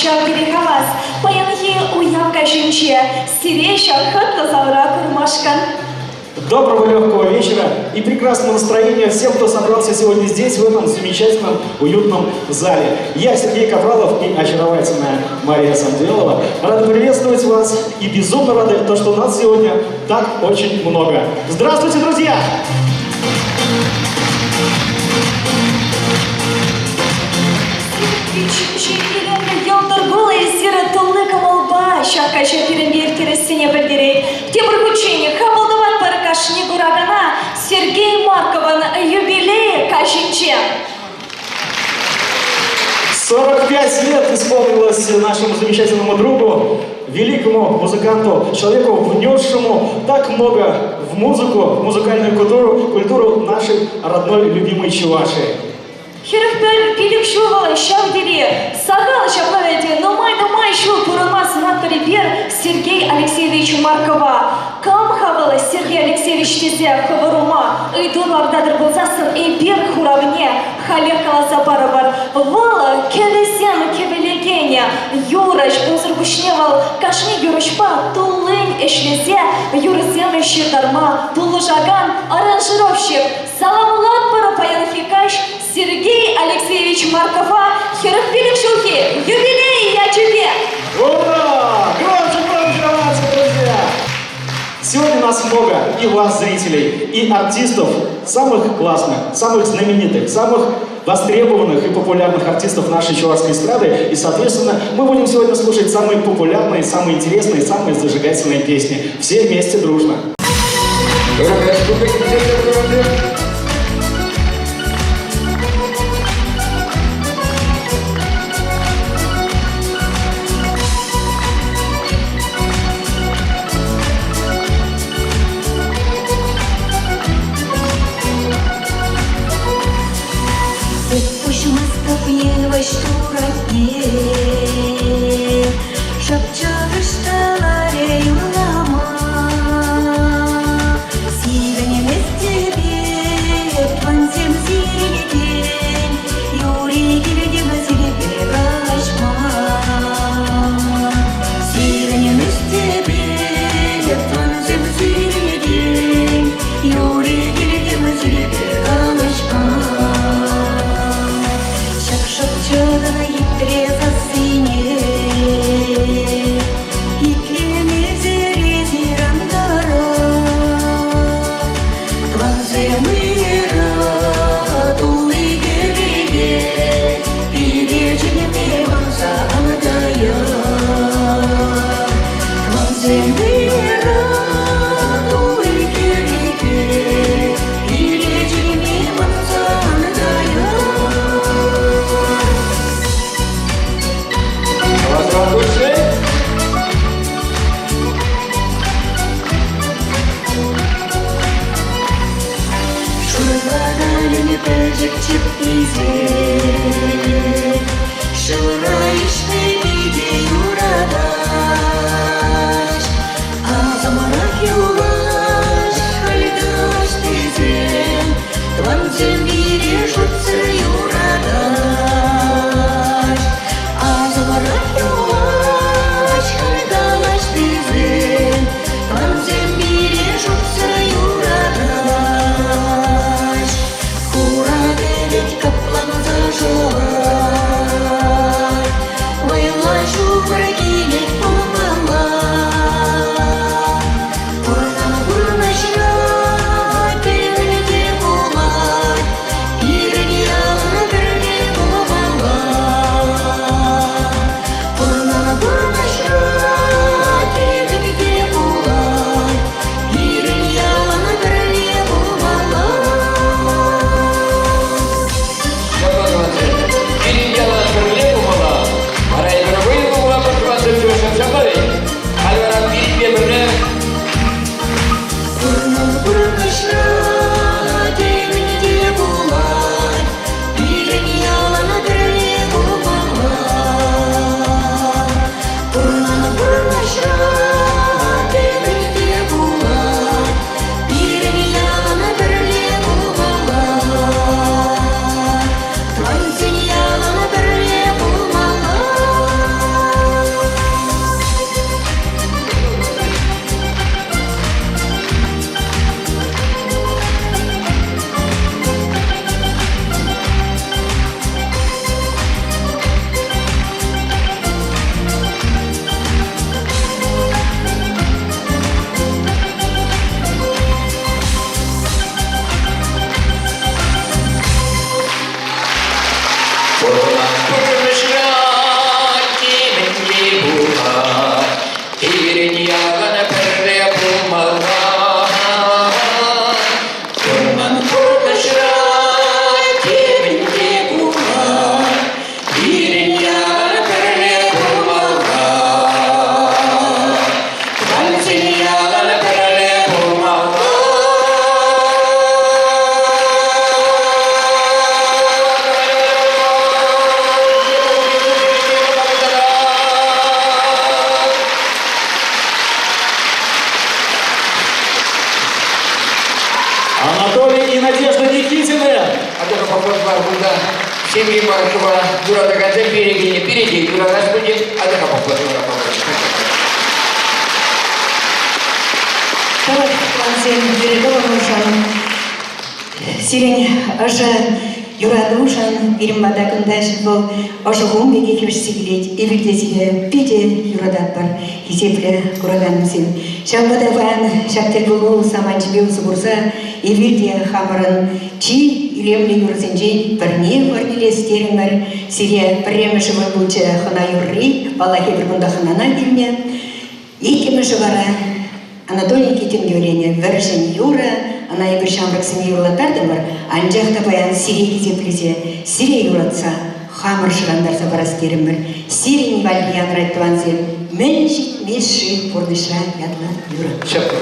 ҫав тери хавас. Паянхи уяв каҫӗнче сире ҫак хӑтлӑ залра курмашкӑн. Доброго легкого вечера и прекрасного настроения всем, кто собрался сегодня здесь, в этом замечательном, уютном зале. Я Сергей Капралов и очаровательная Мария Самделова. Рады приветствовать вас и безумно рады, то, что нас сегодня так очень много. Здравствуйте, друзья! Йӑлтӑр эсир тулли кӑмӑлпа ҫак каҫа пирӗнпе ирттерессине пӗлтерет. Тепӗр хутчен хапӑл тӑватпӑр кашни куракана Сергей Марковӑн юбилей каҫӗнче. 45 лет исполнилось нашему замечательному другу, великому музыканту, человеку, внесшему так много в музыку, в музыкальную культуру, культуру нашей родной любимой Чувашии. 45 ҫул вӑл ҫав тери сахал ҫапла вӗт нумай-нумай ҫул пурӑнма сунатпӑр эпир Сергей Алексеевич Маркова. Кам-ха вӑл Сергей Алексеевич тесе хӑвӑрума ыйту лартатӑр пулсассӑн эпир хуравне халех каласа парӑпӑр. Вӑл кӗвӗсем кӗвӗлекен юрӑҫ. Унсӑр пуҫне вӑл кашни юрӑҫпа туллин ӗҫлесе юрӑсем ҫыртарма пулӑшакан аранжировщик. Саламлатпӑр паянхи каҫ Сергей Алексеевич Маркова 45 ҫулхи юбилей ячӗпе! Ура! Громче, громче овации, друзья! Сегодня нас много, и вас, зрителей, и артистов, самых классных, самых знаменитых, самых востребованных и популярных артистов нашей чувашской эстрады. И, соответственно, мы будем сегодня слушать самые популярные, самые интересные, самые зажигательные песни. Все вместе дружно. Пуҫмастӑп йывӑҫ туратне, Шӑпчӑк ӑшталарӗ юрлама. Сивӗнмест эпир, тӑвансем сирӗнтен, Юри килтӗм сирпе калаҫма. Сивӗнмест эпир, тӑвансем сирӗнтен, Юри килтӗм сирпе калаҫма. Ҫак шӑпчӑкӑн хитре сассине итлемесӗр эсир ан тӑрӑр. Тӑвансем ырӑ, тулли кӗвӗпе пире чӗнме манса ан кайӑр. Тӑвансем ырӑ, тулли кӗвӗпе пире чӗнме манса ан кайӑр. Шурлакалӗн пӗчӗк чӗпписем Шывра ишме питӗ юратаҫ. Асӑмрах юлаҫ, халь калаҫ тесен, Тӑвансем пире шутсӑр юратаҫ. Асӑмрах юлаҫ, халь калаҫ тесен, Тӑвансем пире шутсӑр юратаҫ. Хура пӗлӗт капланса шӑвать, Вӑйлӑ ҫумӑр килет пулмалла. Пурнан пурнӑҫра пирӗн те пулать, пирӗн ял. Никитины! Атӑка поплатма кунта Сергей Маркова юратакансем пире килнӗ, пире те юратас пулчӗ, атӑка поплатма Тӑлӑх тӑвансем юрӗ-тӑвӑмӑршӑн, сирӗн ӑшӑ юратушӑн пирӗн пата кунта вӑл ӑшӑ хум пекех вӗҫсе килет. Эпир те сире питӗ юрататпӑр, хисеплӗ куракансем. Ҫавӑнпа та паян ҫак тӗлпулу саманчӗпе усӑ курса эпир те хамӑрӑн чи илемлӗ юрӑсенчен пӗрне парнелес терӗмӗр. Сире пӗрремӗш вӑй пулчӗ хӑна юрри, паллах, эпир кунта хӑнана килнӗ. Иккӗмӗшӗ вара Анатолий Никитин юррине вӗрҫӗн юрӑ, ӑна эпир ҫамрӑксене юрлаттартӑмӑр, анчах та паян сире хисеплесе, сире юратса хамӑр шӑрантарса парас терӗмӗр. Сирӗн валли янрать тӑвансем, мӗн ҫитмест-ши пурнӑҫра ятлӑ юрӑ. Ҫапла.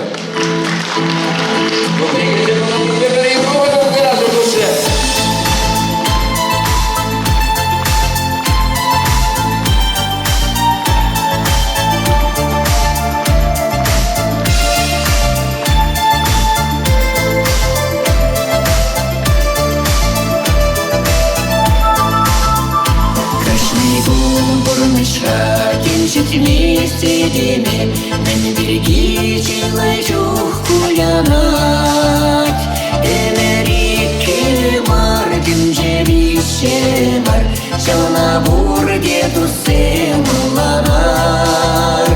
Кашни кун пурнӑҫра кил ҫитмест этеме, Мӗн пирки чылай чух кулянать. Ӗмӗр иккӗ мар, тӗнче виҫҫӗ мар, Ҫавна пурте туссем ӑнланар.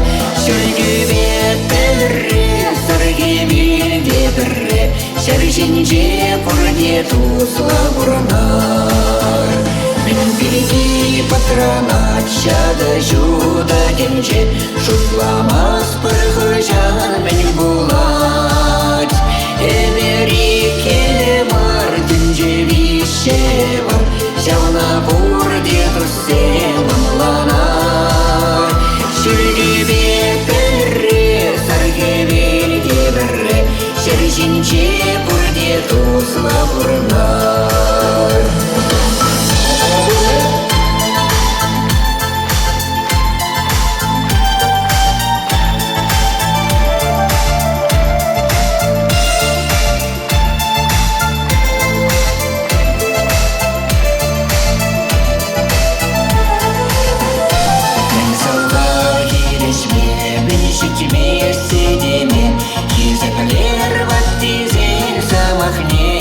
Ҫӳлтӳпе пӗрре, сӑрхи те пӗрре, Ҫӗр ҫинче пурте туслӑ пурӑнар. Мӗн пирки пӑтранать ҫакӑ ҫутӑ тӗнче, Шутламастпӑр хӑҫан мӗн пулать. Ӗмӗр иккӗ мар, тӗнче виҫҫӗ мар, Ҫавна пурте туссем ӑнланар. Ҫӳлтӳпе пӗрре, сар хӗвел те пӗрре, Ҫӗр ҫинче пурте туслӑ пурӑнар. Мӗн сӑлтав хирӗҫме, мӗн ҫитмест этеме, Хисеплер ваттисен сӑмахне.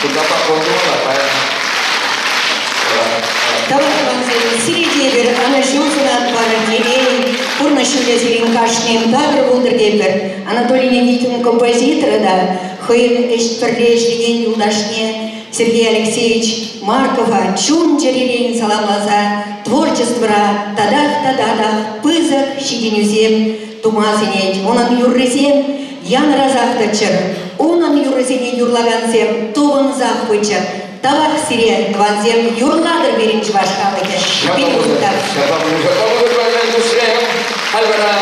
Кунта поклон тумалла паян. Тавах тӑвансем, сире те эпир ӑнӑҫу сунатпӑр, телей, пурнӑҫ ҫулӗ сирӗн кашнин такӑр пултӑр тетпӗр. Анатолий Никитин композитора та хӑйӗн ӗҫ пӗрле ӗҫлекен юлташне Сергей Алексеевич Маркова чун-чӗререн саламласа творчествӑра татах та татах пысӑк ҫитӗнӳсем тума сӗнет. Унӑн юррисем янӑрасах тӑччӑр, унӑн юррисене юрлакансем тупӑнсах пыччӑр. Тавах сире, тӑвансем, юрлатӑр пирӗн чӑваш халӑхӗ. Пит пысӑк Ҫапла пулӑшса туссем, халь вара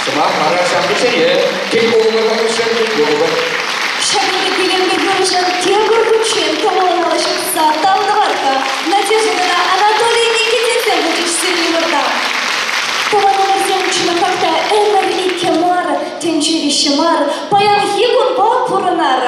сӑмах мара ҫамрӑксене, тӗл пулӑвӑр туссем, тӗл пулӑвӑр. Ҫакӑн пек илемлӗ юрӑҫӑн тепӗр хутчен кӑмӑлӑма ҫутса тав тӑвар-ха. Надежда тата Анатолий Никитинсем пулчӗҫ сирӗн умӑрта. Тӑванӑмӑрсем чӑнахах та ӗмӗр иккӗ мар, тӗнче виҫҫӗ мар, паянхи кунпа пурӑнар.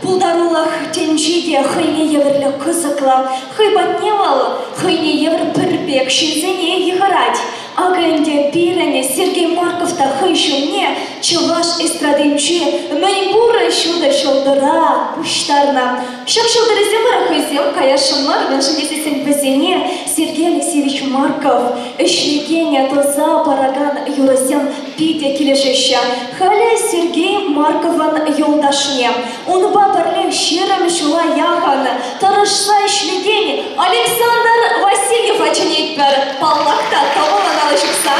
Пултарулӑх тӗнчи те хӑйне евӗрлӗ кӑсӑклӑ. Хӑй патне вӑл хӑйне евӗр пӗр пек ҫынсене йыхӑрать. Акӑ ӗнтӗ пирӗн Сергей Марков та хӑй ҫумне чӑваш эстрадинчи мӗнпур ҫутӑ ҫӑлтӑра пуҫтарнӑ. Ҫак ҫӑлтӑрӗсем вара хӑйсем каясшӑн мар, мӗншӗн тесессӗн вӗсене Сергей Алексеевич Марков ӗҫлекен тӑса паракан юрӑсем питӗ килӗшеҫҫӗ. Халӗ Сергей Марковӑн юлташне, унпа пӗрле 20 ҫула яхӑн тӑрӑшса ӗҫлекен Александр Васильева чӗнетпӗр. Паллах та, тӑвӑллӑн алӑ ҫупса.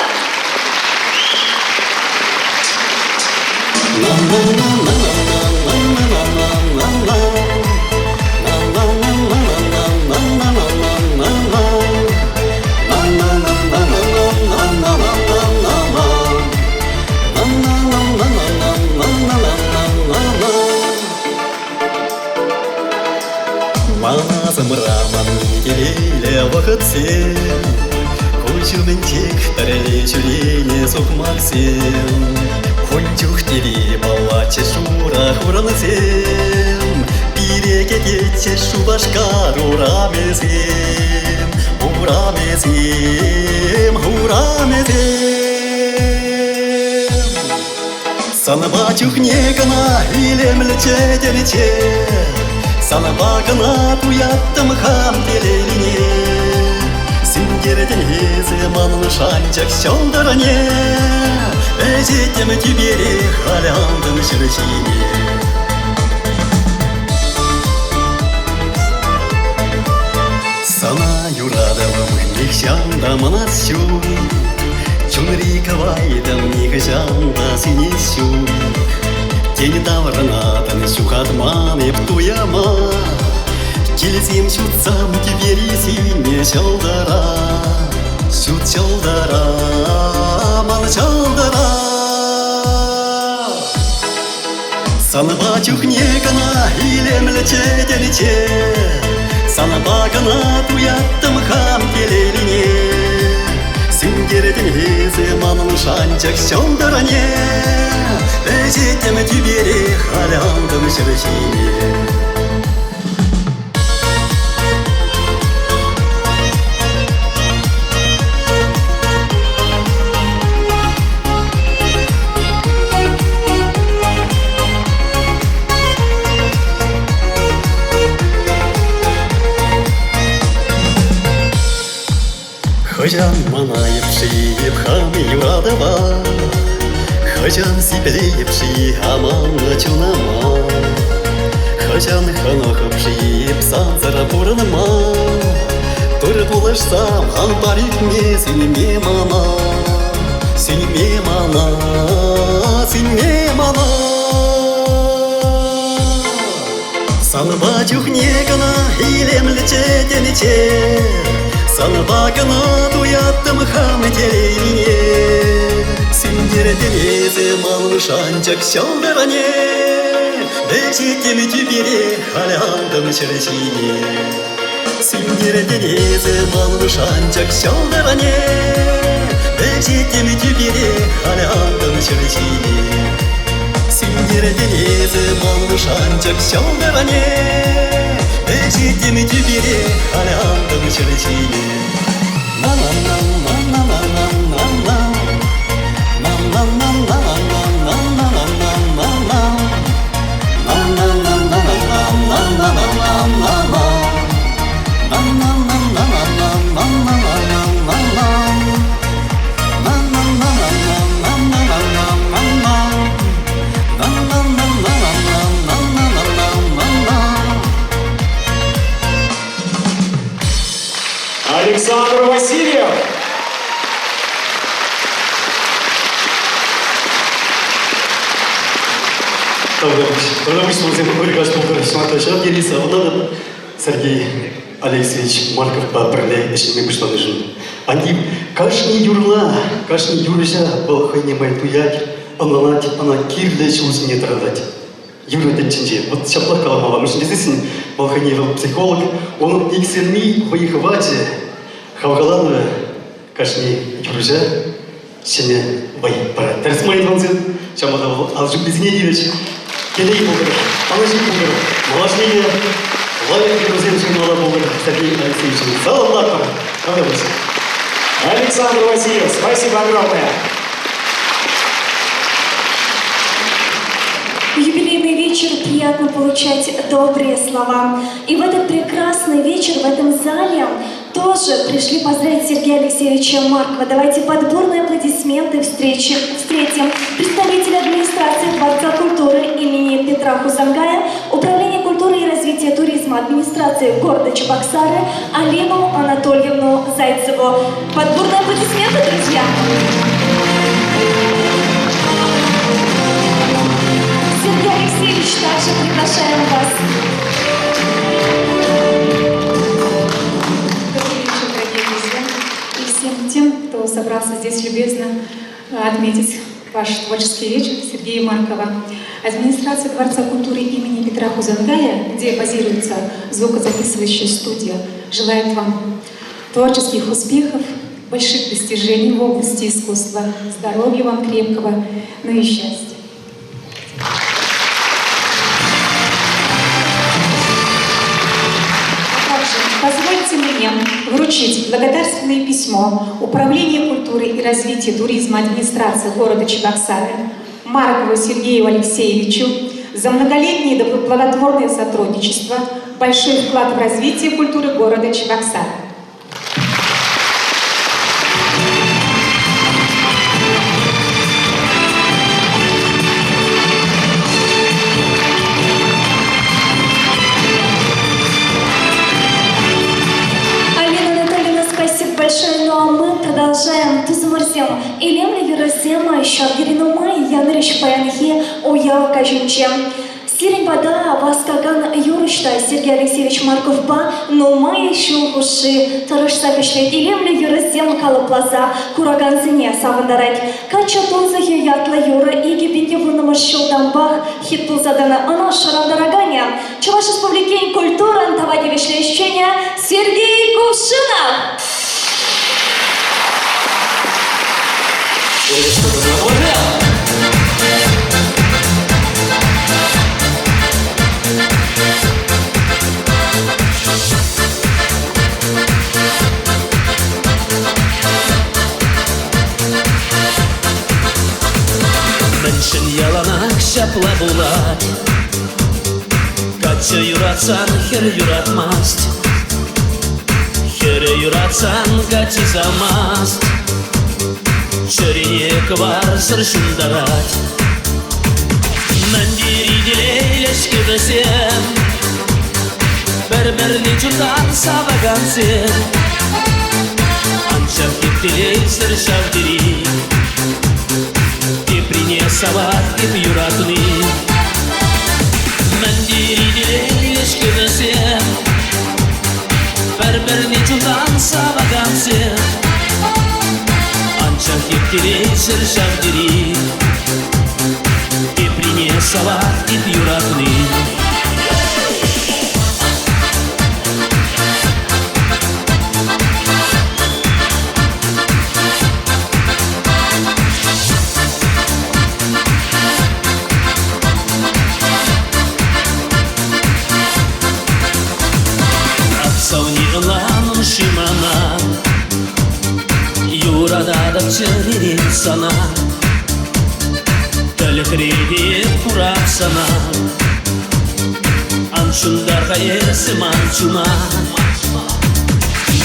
Манасӑмра телейлӗ вӑхӑтсем, Куҫ умӗнчех пӗрле ҫӳренӗ сукмаксем. Ун чух телей паллатчӗ шура хурӑнсем, Пире кӗтетчӗ Шупашкар урамӗсем, Урамӗсем, урамӗсем. Санпа чухне кӑна илемлӗччӗ тӗнче, Санпа кӑна туяттӑм хам телейлине. Сӳнтертӗн эсӗ манӑн шанчӑк ҫӑлтӑрне, Ӗҫеттӗм тӳпере халь антӑм ҫӗр ҫине. Сана юратӑвӑм нихҫан та манас ҫук, Чунри кӑвайтӑм нихӑҫан та сӳнес ҫук. Тен таврӑнатӑн ҫухатман эп туяма, Килсем ҫутсам тӳпери сӳннӗ ҫӑлтӑра, Ҫут ҫӑлтӑра, ман ҫӑлтӑра. Санпа чухне кӑна илемлӗччӗ тӗнче, Санпа кӑна туяттӑм хам телейлине. Сӳнтертӗн эсӗ манӑн шанчӑк ҫӑлтӑрне, Ӗҫеттӗм тӳпере халь антӑм ҫӗр ҫине. Хӑҫан мана епши хам юратӑва, Хӑҫан сиплейӗп-ши аманнӑ чунӑма? Хӑҫан хӑнӑхӑп-ши эп сансӑр пурӑнма? Тур пулӑшсам ан пар ӳкме, сӳнме мана, Сӳнме мана, сӳнме мана. Санпа чухне кӑна илемлӗччӗ тӗнче, Санпа кӑна туяттӑм хам телейне. Сӳнтертӗн эсӗ манӑн шанчӑк ҫӑлтӑрне, Вӗҫеттӗм тӳпере халь антӑм ҫӗр ҫине. Сӳнтертӗн эсӗ манӑн шанчӑк ҫӑлтӑрне, Вӗҫеттӗм тӳпере халь антӑм ҫӗр ҫине. Сӳнтертӗн эсӗ манӑн шанчӑк ҫӑлтӑрне, Вӗҫеттӗм тӳпере халь антӑм ҫӗр ҫине. На-на-на-на-на-на-на-на-на. На-на-на-на-на-на-на-на-на-на. На-на-на-на-на-на-на-на-на. Потому что вӗсем ырӑ каҫ пултӑр ҫавна ҫав тери савӑнатӑп Сергей Алексеевич Марковпа пӗрле ӗҫлеме пуҫланӑшӑн. Антив кашни юрла, кашни юрӑҫа вӑл хӑйне май туять, ӑнланать, ӑна кирлӗ ҫул ҫине тӑратать. Юрӑ тӗнчинче. Вот ҫаплах каламалла. Мӗншӗн тесессӗн вӑл хӑйне вӑл психолог, унӑн иксӗлми вӑй-хӑвачӗ, хавхаланӑвӗ кашни юрӑҫа ҫӗнӗ вӑй парать. Тӗрӗс мар ивансем, ҫавӑнпа та вӑл ал ҫупписене тивӗҫ. Телей пултӑр, ӑнӑҫу пултӑр, малашне те лайӑх юрӑсем ҫырмалла пултӑр Сергей Алексеевичӑн. Саламлатпӑр! Тавтапуҫ. Александр Васильев, спасибо огромное. В юбилейный вечер приятно получать добрые слова. И в этот прекрасный вечер в этом зале тоже пришли поздравить Сергея Алексеевича Маркова. Давайте подборные аплодисменты встречи, встретим представителя администрации Дворца культуры имени Петра Хузангая, Управления культуры и развития туризма администрации города Чебоксары Алину Анатольевну Зайцеву. Подборные аплодисменты, друзья! Сергей Алексеевич, также приглашаем вас. Добрый вечер, дорогие друзья, и всем тем, кто собрался здесь любезно отметить ваш творческий вечер Сергея Маркова. Администрация Дворца культуры имени Петра Хузангая, где базируется звукозаписывающая студия, желает вам творческих успехов, больших достижений в области искусства, здоровья вам крепкого, ну и счастья. Также позвольте мне вручить благодарственное письмо Управления культуры и развития туризма администрации города Чебоксары Маркову Сергею Алексеевичу за многолетнее благотворное сотрудничество, большой вклад в развитие культуры города Чебоксары. Алина Анатольевна, спасибо большое. Ну а мы продолжаем. Тусӑмӑрсем, илемлӗ юрӑсем ҫав тери нумай янӑрӗҫ паянхи уяв каҫӗнче. Сирӗн пата васкакан юрӑҫ та Сергей Алексеевич Марковпа нумай ҫул хушши тӑрӑшса ӗҫлет, илемлӗ юрӑсем калӑпласа куракансене савӑнтарать. Каччӑ тунсӑхӗ ятлӑ юрӑ 2010 ҫултанпах хит пулса тӑнӑ. Ӑна шӑрантараканӗ Чӑваш Республикин культурӑн тава тивӗҫлӗ ӗҫченӗ Сергей Кувшинов. Мӗншӗн яланах ҫапла пулать? Каччӑ юратсан хӗр юратмасть, Хӗрӗ юратсан каччи савмасть, Чӗрине кӑварсӑр ҫунтарать. Мӗн тери телейлӗ-ҫке вӗсем, Пӗр-пӗрне чунтан савакансем. Анчах телейсӗр ҫав тери, Теприне савать эп юратни. Мӗн тери телейлӗ-ҫке вӗсем, Пӗр-пӗрне чунтан савакансем. Анчах эп телейсӗр ҫав тери, Теприне савать эп юратни. Савни ӑнланӑн-ши мана? Юрататӑп чӗререн сана. Тӗлӗкре те курап сана. Ан ҫунтар-ха эсӗ ман чуна.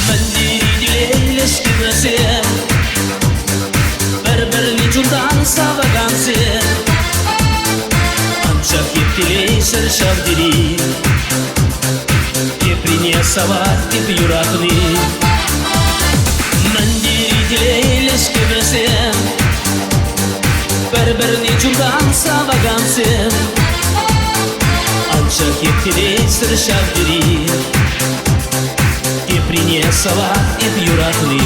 Мӗн тери телейлӗ-ҫке вӗсем, Пӗр-пӗрне чунтан савакансем. Анчах эп телейсӗр ҫав тери, Теприне савать эп юратни. Мӗн тери телейлӗ-ҫке вӗсем, Пӗр-пӗрне чунтан савакансем. Анчах ирттерейсӗр ҫав тери. Теприне савать эп юратни.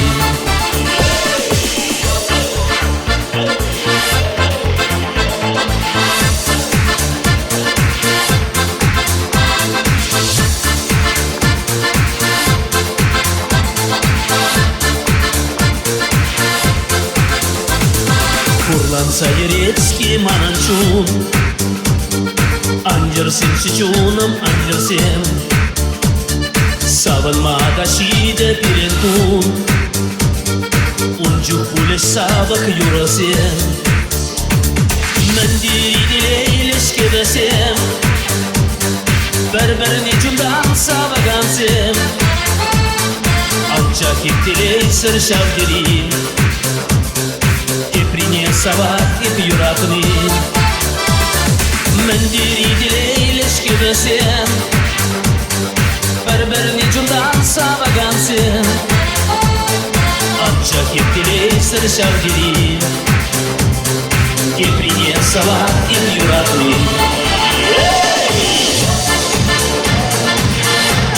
Хурланса йӗрет-ҫке манӑн чун. Ан йӗрсемччӗ, чунӑм, ан йӗрсем. Савӑнма та ҫитӗ пирӗн кун. Ун чух пулӗҫ савӑк юрӑсем. Мӗн тери телейлӗ-ҫке вӗсем. Пӗр-пӗрне чунтан савакансем. Анчах эп телейсӗр ҫав тери. Теприне савать эп юратни. Мӗн тери телейлӗ-ҫке вӗсем. Пӗр-пӗрне чунтан савакансем. Анчах эп телейсӗр ҫав тери. Теприне савать эп юратни.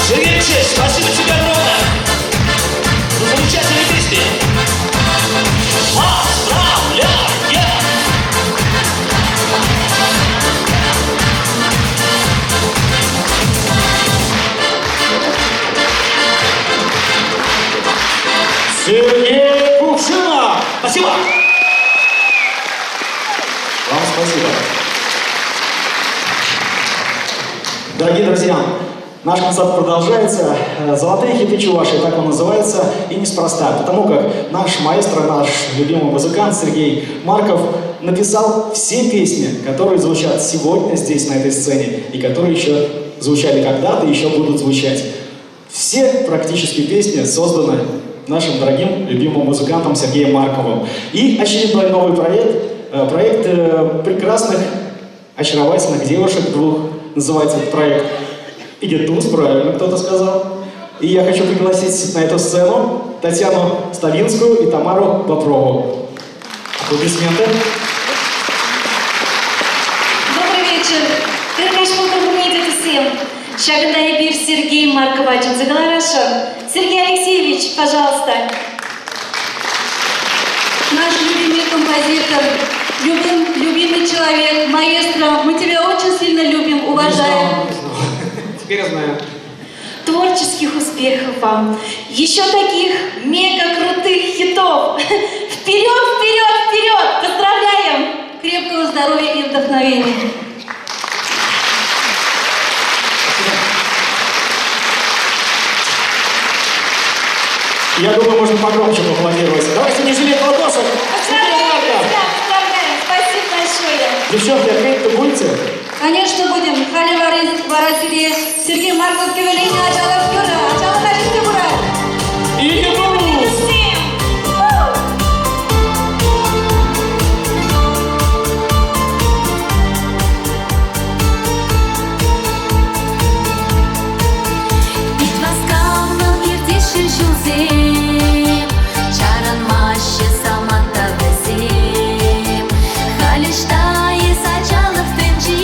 Сергей спасибо тебе огромное за замечательные песни. Поздравляем! Сергей Кувшинов! Спасибо! Вам спасибо. Дорогие друзья, наш концерт продолжается. «Золотые хиты Чувашии», так он называется, и неспроста, потому как наш маэстро, наш любимый музыкант Сергей Марков написал все песни, которые звучат сегодня здесь, на этой сцене, и которые еще звучали когда-то и еще будут звучать. Все практически песни созданы нашим дорогим, любимым музыкантом Сергеем Марковым. И очередной новый проект, проект прекрасных, очаровательных девушек двух, называется этот проект «Игитус», правильно кто-то сказал. И я хочу пригласить на эту сцену Татьяну Ставинскую и Тамару Боброву. Аплодисменты. Добрый вечер. Всем. Ҫакӑнта эпир Сергей Маркова чӗнсе кӑларасшӑн. Сергей Алексеевич, пожалуйста. Наш любимый композитор, любимый человек, маэстро, мы тебя очень сильно любим, уважаем. Не знал, не знал. Теперь я знаю. Творческих успехов вам. Еще таких мега крутых хитов. Вперед, вперед, вперед! Поздравляем! Крепкого здоровья и вдохновения. Я думаю, можно погромче поаплодировать. Давайте не жалеть ладошек. Поздравляем, друзья, поздравляем. Спасибо большое. Девчонки, а петь-то будете? Конечно, будем. Халӗ вара сире Сергей Марков кӗвӗленӗ Ачалӑх юрӑ. Ачалӑх ачисем ура! Игитус! Всем! Пит васкавлӑн иртеҫҫӗ ҫулсем, чарӑнмаҫҫӗ самант та вӗсем. Халь ӑҫта эс, ачалӑх тӗнчи?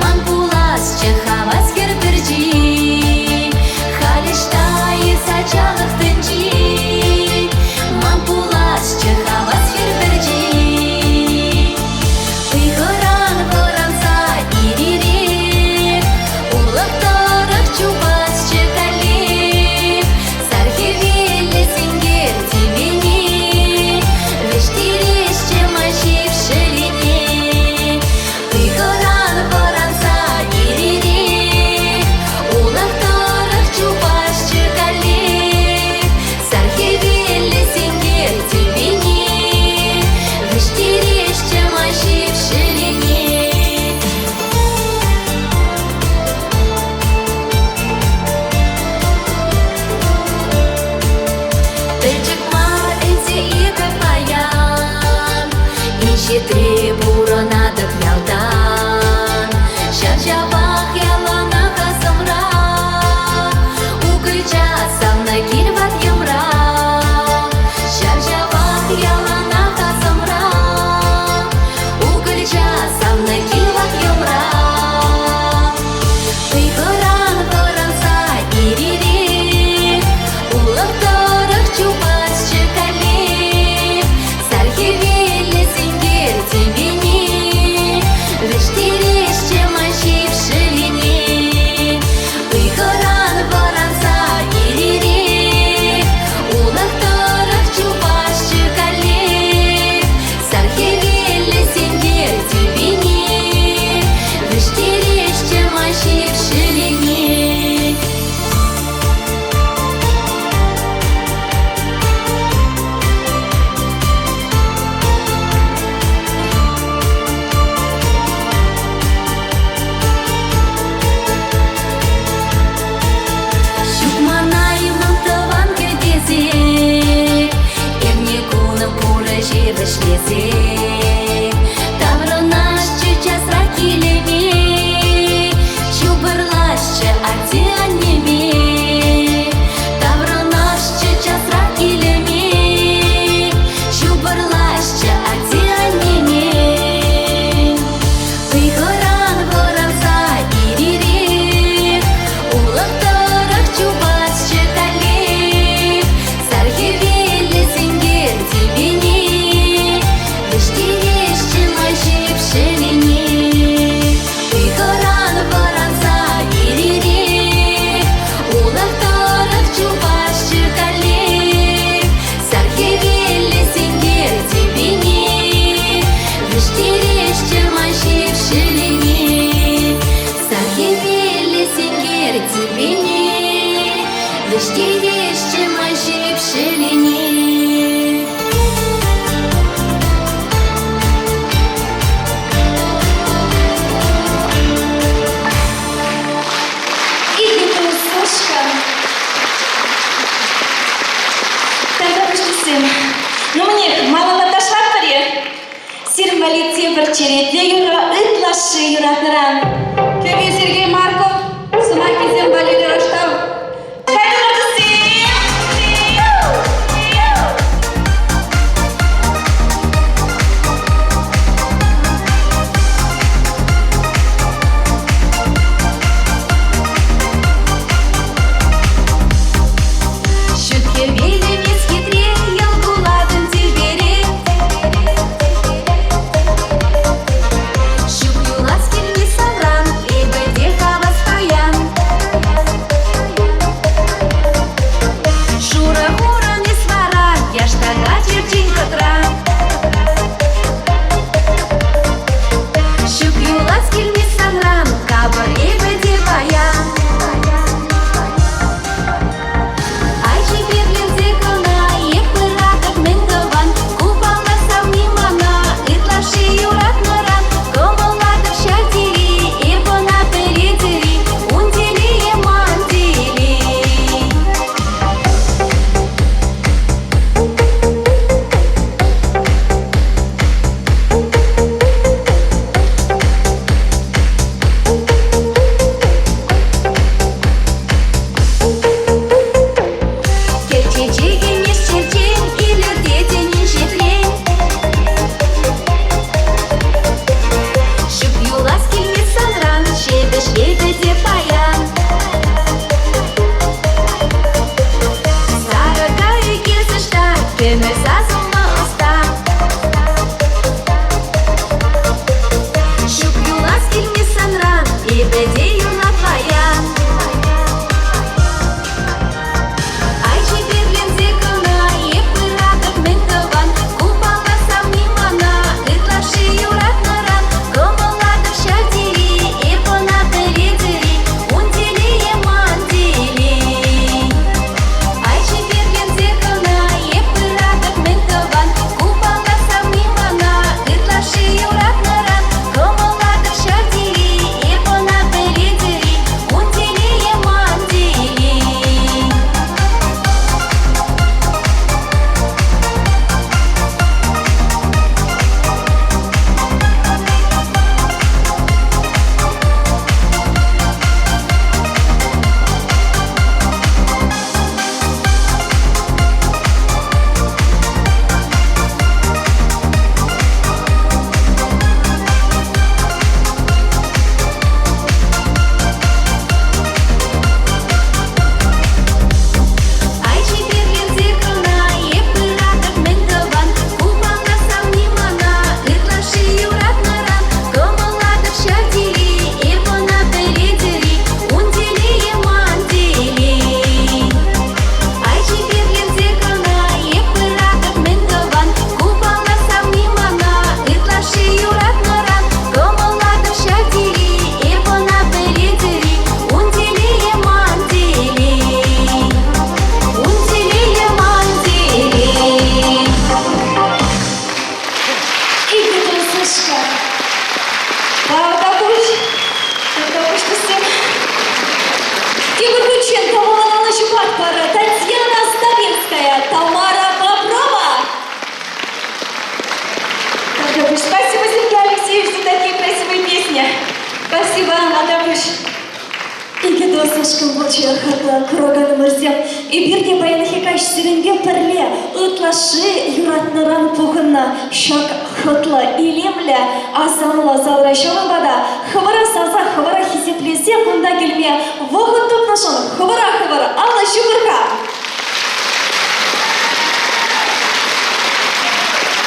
Ман пуласчӗ хавас хӗр пӗрчи. вӗҫлесе Таврӑнасчӗ часрах килӗме, Ҫупӑрласчӗ атте-аннеме. Таврӑнасчӗ часрах килӗме, Ҫупӑрласчӗ атте-аннеме. Ыйхӑран вӑранса ир-ирех Улӑх тӑрӑх чупасчӗ каллех. Сар хӗвеллӗ сенкер тӳпене Вӗҫтересчӗ май ҫӗпҫӗлене. Ыйхӑран вӑранса ир-ирех Улӑх тӑрӑх чупасчӗ каллех. Сар хӗвеллӗ сенкер тӳпене Вӗҫтересчӗ май ҫӗпҫӗлене. Сар хӗвеллӗ сенкер тӳпене Вӗҫтересчӗ май ҫӗпҫӗлене. Икӗ ушкӑн. Тата пуҫлисем. Ну, мне малалла ташлатпӑр-и? Сирӗн валли тепӗр черетлӗ юрӑ ытлашши юратнӑран. Кӗвӗ Сергей Марков, сӑмахӗсем Валерий Раштав. Кайрӑмӑр туссем! Ҫут хӗвелӗн эс хитре, йӑл кулатӑн тӳпере. Ҫук юлас килми санран, эпӗ те хавас паян. Йышлӑ хаклӑ кураканӑмӑрсем, эпир те паянхи каҫ сирӗнпе пӗрле ытлашши юратнӑран пухӑннӑ ҫак хӑтлӑ, илемлӗ, асамлӑ залра. Ҫавӑнпа та хӑвӑра савса, хӑвӑра хисеплесе кунта килме вӑхӑт тупнӑшӑн хӑвӑра хӑвӑр алӑ ҫупӑр-ха!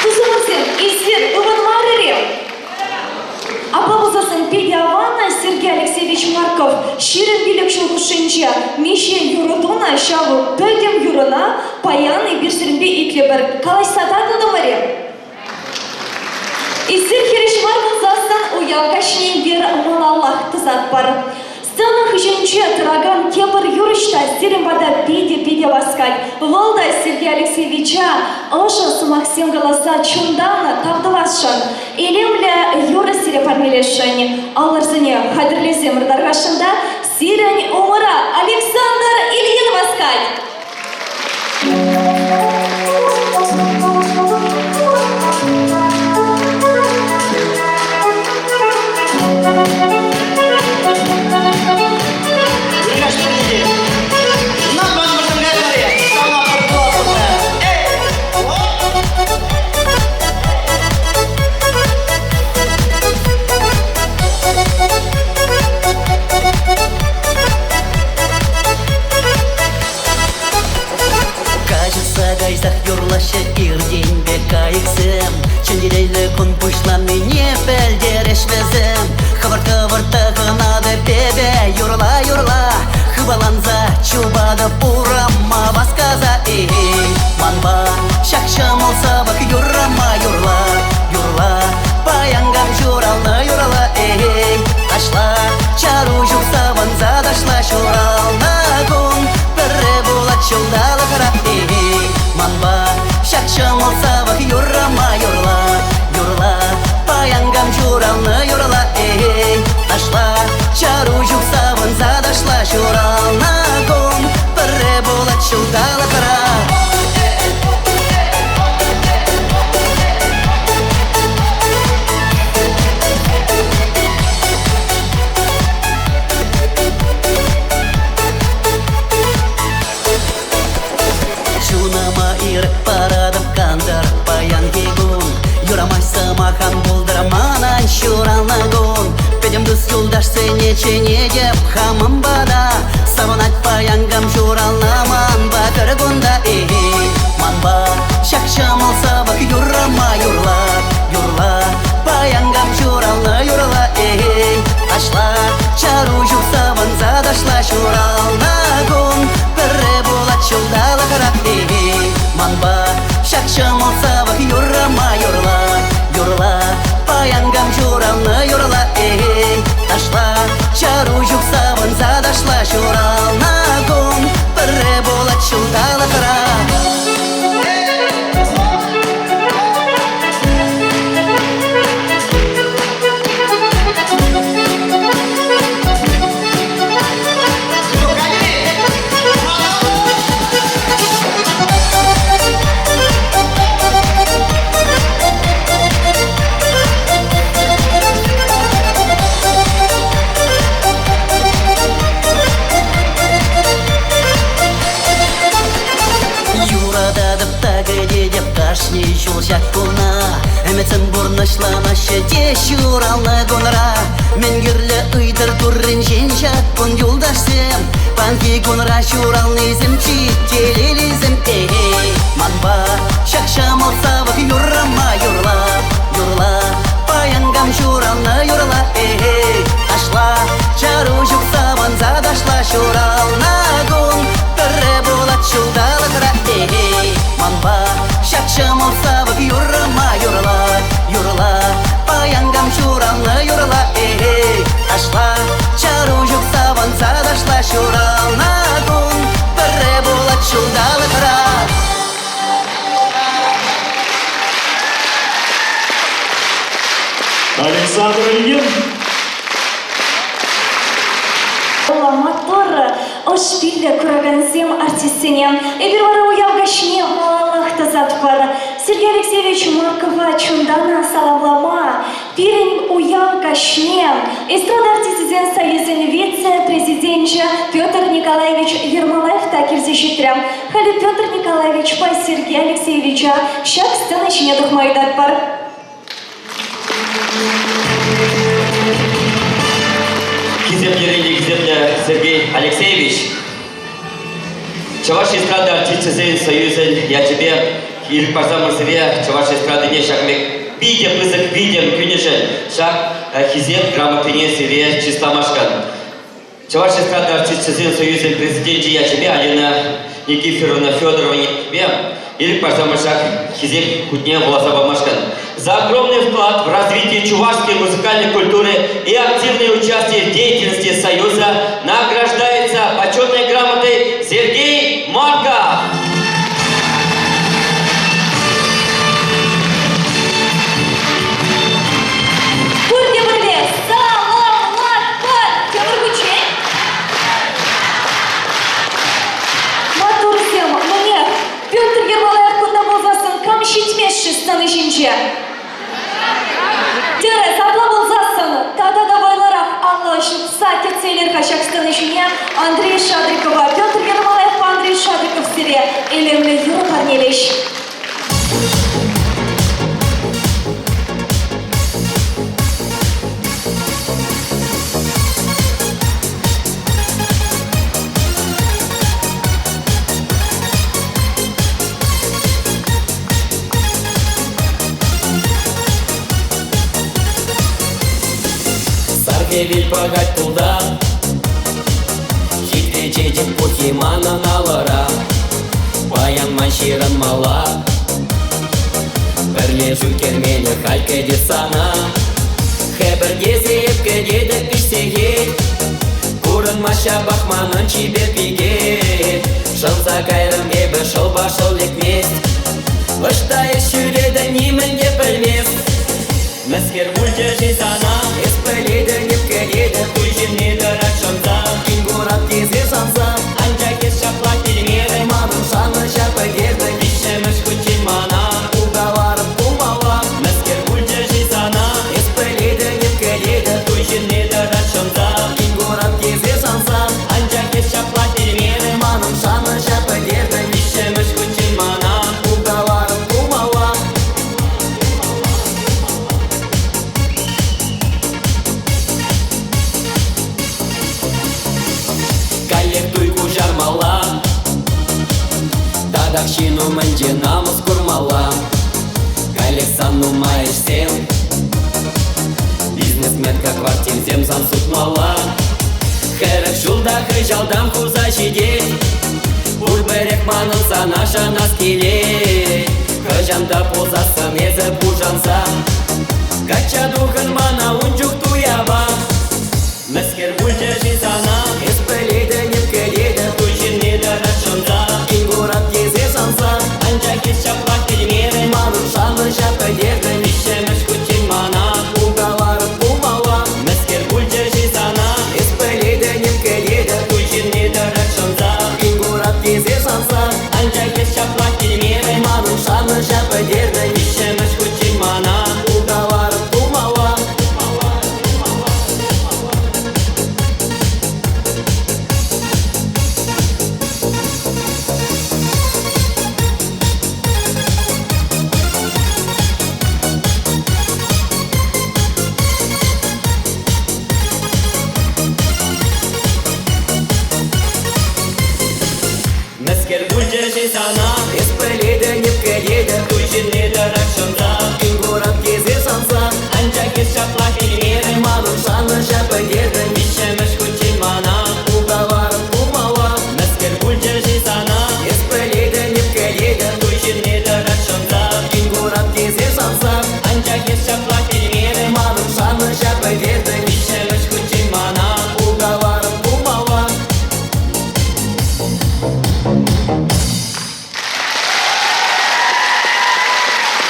Тусӑмӑрсем, эсир ывӑнмарӑр-и? Апла пулсассӑн питӗ аван Сергей Алексеевич Марков 25 ҫул хушшинче миҫе юрӑ тунӑ, ҫав пӗтӗм юрӑна паян эпир сирӗнпе итлӗпӗр. Калаҫса татӑлтӑмӑр-и? Эсир хирӗҫ мар пулсассӑн уяв каҫне эпир малаллах тӑсатпӑр. Сцена хыҫӗнче тӑракан тепӗр юрӑҫ та сирӗн пата питӗ-питӗ васкать. Вӑл та Сергей Алексеевича ӑшӑ сӑмахсем каласа чунтан тав тӑвасшӑн. Илемлӗ юрӑ сире парнелесшӗн. Аллӑрсене хатӗрлесемӗр тархасшӑн та сирӗн умӑра Александр Ильин васкать. Каҫӑхса кайсах юрлаҫҫӗ иртенпе кайӑксем. Чӗнтелейлӗ кун пуҫланнине пӗлтерӗҫ вӗсем. Хӑвӑрт-хӑвӑрт тӑхӑнатӑп эпӗ юрла-юрла. Хыпаланса чупатӑп урама васкаса. Эй, манпа ҫак ҫӑмӑл савӑк юррӑма юрла, юрла. Паян кам ҫуралнӑ юрла, эй, ташла. Чару ҫук савӑнса ташла ҫуралнӑ кун. Пӗрре пулать ҫулталӑкра, эй, манпа ҫак ҫӑмӑл савӑк юррӑма юрла, юрла. Паян кам ҫуралнӑ юрла, эй, ташла. Чару ҫук савӑнса ташла ҫуралнӑ кун. Пӗрре пулать ҫулталӑкра. Чунӑма ирӗк паратӑп кантӑр паянхи кун. Юрамасть сӑмах ан пултӑр манӑн ҫуралнӑ кун. Пӗтӗм тус-юлташсене чӗнетӗп хамӑн пата. Савӑнать паян кам ҫуралнӑ манпа пӗр кунта. Эй, манпа ҫак ҫӑмӑл савӑк юррӑма юрла, юрла. Паян кам ҫуралнӑ юрла, эй, ташла. Чару ҫук савӑнса ташла ҫуралнӑ кун. Пӗрре пулать ҫулталӑкра, эй, манпа ҫак ҫӑмӑл савӑк юррӑма юрла, юрла. Паян кам ҫуралнӑ юрла, эй, ташла. Чару ҫук савӑнса ташла ҫуралнӑ кун. Пӗрре пулать ҫулталӑкра. Юрататӑп та кӗтетӗп кашни ҫул ҫак куна. Ӗмӗтсем пурнӑҫланаҫҫӗ те ҫуралнӑ кунра. Мӗн кирлӗ ыйтӑр турринчен ҫак кун юлташсем. Панхи кунра ҫуралнисем чи телейлисем. Эй, манпа ҫак ҫӑмӑл савӑк юррӑма юрла, юрла. Паян кам ҫуралнӑ юрла, эй, ташла. Чару ҫук савӑнса ташла ҫуралнӑ кун. Пӗрре пулать ҫулталӑкра, эй, манпа ҫак ҫӑмӑл савӑк юррӑма юрла, юрла. Паян кам ҫуралнӑ юрла, эй, ташла. Чару ҫук савӑнса ташла ҫуралнӑ кун. Пӗрре пулать ҫулталӑкра. Александр Ильин. Маттур, ӑш пиллӗ куракансем артистсене. Эпир вара уяв каҫне малаллах тӑсатпӑр. Сергей Алексеевич Маркова чунтан саламлама пирӗн уяв каҫне эстрада артисчӗсен союзӗн вице-президенчӗ Петр Николаевич Ермолаев та килсе ҫитрӗ. Халӗ Петр Николаевичпа Сергей Алексеевича ҫак сцена ҫине тухма ыйтатпӑр. Хисеплӗрен те хисеплӗ Сергей Алексеевич, Чӑваш эстрада артисчӗсен союзӗн ячӗпе ирӗк парса сире чӑваш эстрадине ҫак пек питӗ пысӑк витӗм кӳнӗшӗн ҫак хисеп грамотине сире чысламашкӑн. Чӑваш эстрада артисчӗсен союзӗн президенчӗ ячӗпе Алина Никифоровна Федорова ячӗпе ирӗк парса ҫак хисеп хутне вуласа памашкӑн. За огромный вклад в развитие чувашской музыкальной культуры и активное участие в деятельности Союза награждается почетной грамотой Сергей Марков. Пурте пӗрле саламлатпӑр! Тепӗр хутчен. Маттурсем, мӗнех, Петр Ермолаев кунта пулсассӑн кам ҫитмест-ши сцена ҫинче? Тӗрӗс, апла пулсассӑн тата та вӑйлӑрах алла ҫупса кӗтсе илер-ха ҫак сцена ҫине Андрей Шадрикова. Петр Ермолаевпа Андрей Шадриков сире илемлӗ юрӑ парнелӗҫ. Сар хӗвел пӑхать тулта, Хитре чечек пуххи манӑн алӑра. Паян ман ҫырӑнмалла. Пӗрлешӳ керменӗ халь кӗтет сана. Хӗпӗртесе эп кӗтетӗп пиҫсехет. Курӑнмасть ҫапах манӑн чипер пике. Шӑнса кайрӑм эпӗ шӑлпа шӑл лекмест. Ӑҫта эс ҫӳретӗн нимӗн те пӗлмест. Мӗскер пулчӗ-ши сана? Эс пӗлетӗн, эп кӗтетӗп. Туй ҫынни тӑрать шӑнса. Кин курап тесе шанса. Анчах эс ҫапла килмерӗн. Манӑн шанӑҫа пӗтертӗн. Виҫҫӗмӗш хутчен мана улталарӑн пулмалла. Мӗскер пулчӗ-ши сана? Эс пӗлетӗн, эп кӗтетӗп. Туй ҫынни тӑрать шӑнса. Кин курап тесе шанса. Анчах эс ҫапла килмерӗн. Манӑн шанӑҫа пӗтертӗн. Виҫҫӗмӗш хутчен мана улталарӑн пулмалла. Каллех туй куҫармалла, Татах ҫын умӗнче намӑс курмалла. Каллех сан нумай ӗҫсем, Бизнесменка квартирсем сан сутмалла. 40 ҫулта хыҫалтан хуса ҫитет, Пурпӗрех манӑн сана шанас килет. Хӑҫан та пулсассӑн эсӗ пушанса, Качча тухӑн мана ун чух туяпа. Мӗскер пулчӗ-ши сана? Эс пӗлетӗн, эп кӗтетӗп. Туй ҫынни тӑрать шӑнса. Кин курап тесе шанса. Анчах эс ҫаплах килмерӗн. Манӑн шанӑҫа пӗтертӗн. Виҫҫӗмӗш хутчен мана улталарӑн пулмалла. Мӗскер пулчӗ-ши сана? Эс пӗлетӗн, эп кӗтетӗп. Туй ҫынни тӑрать шӑнса. Кин курап тесе шанса. Анчах эс ҫаплах килмерӗн. Манӑн шанӑҫа пӗтертӗн. Виҫҫӗмӗш хутчен мана улталарӑн пулмалла. Мӗскер пулчӗ-ши сана? Эс пӗлетӗн, эп кӗтетӗп. Туй ҫынни тӑрать шӑнса. Кин курап тесе шанса. Анчах эс ҫапла килмерӗн. Манӑн шанӑҫа пӗтертӗн. Виҫҫӗмӗш хутчен мана улталарӑн пулмалла. Мӗскер пулчӗ-ши сана? Эс пӗлетӗн, эп кӗтетӗп. Туй ҫынни тӑрать шӑнса. Кин курап тесе шанса. Анчах эс ҫапла килмерӗн. Манӑн шанӑҫа пӗтертӗн. Виҫҫӗмӗш хутчен мана улталарӑн пулмалла.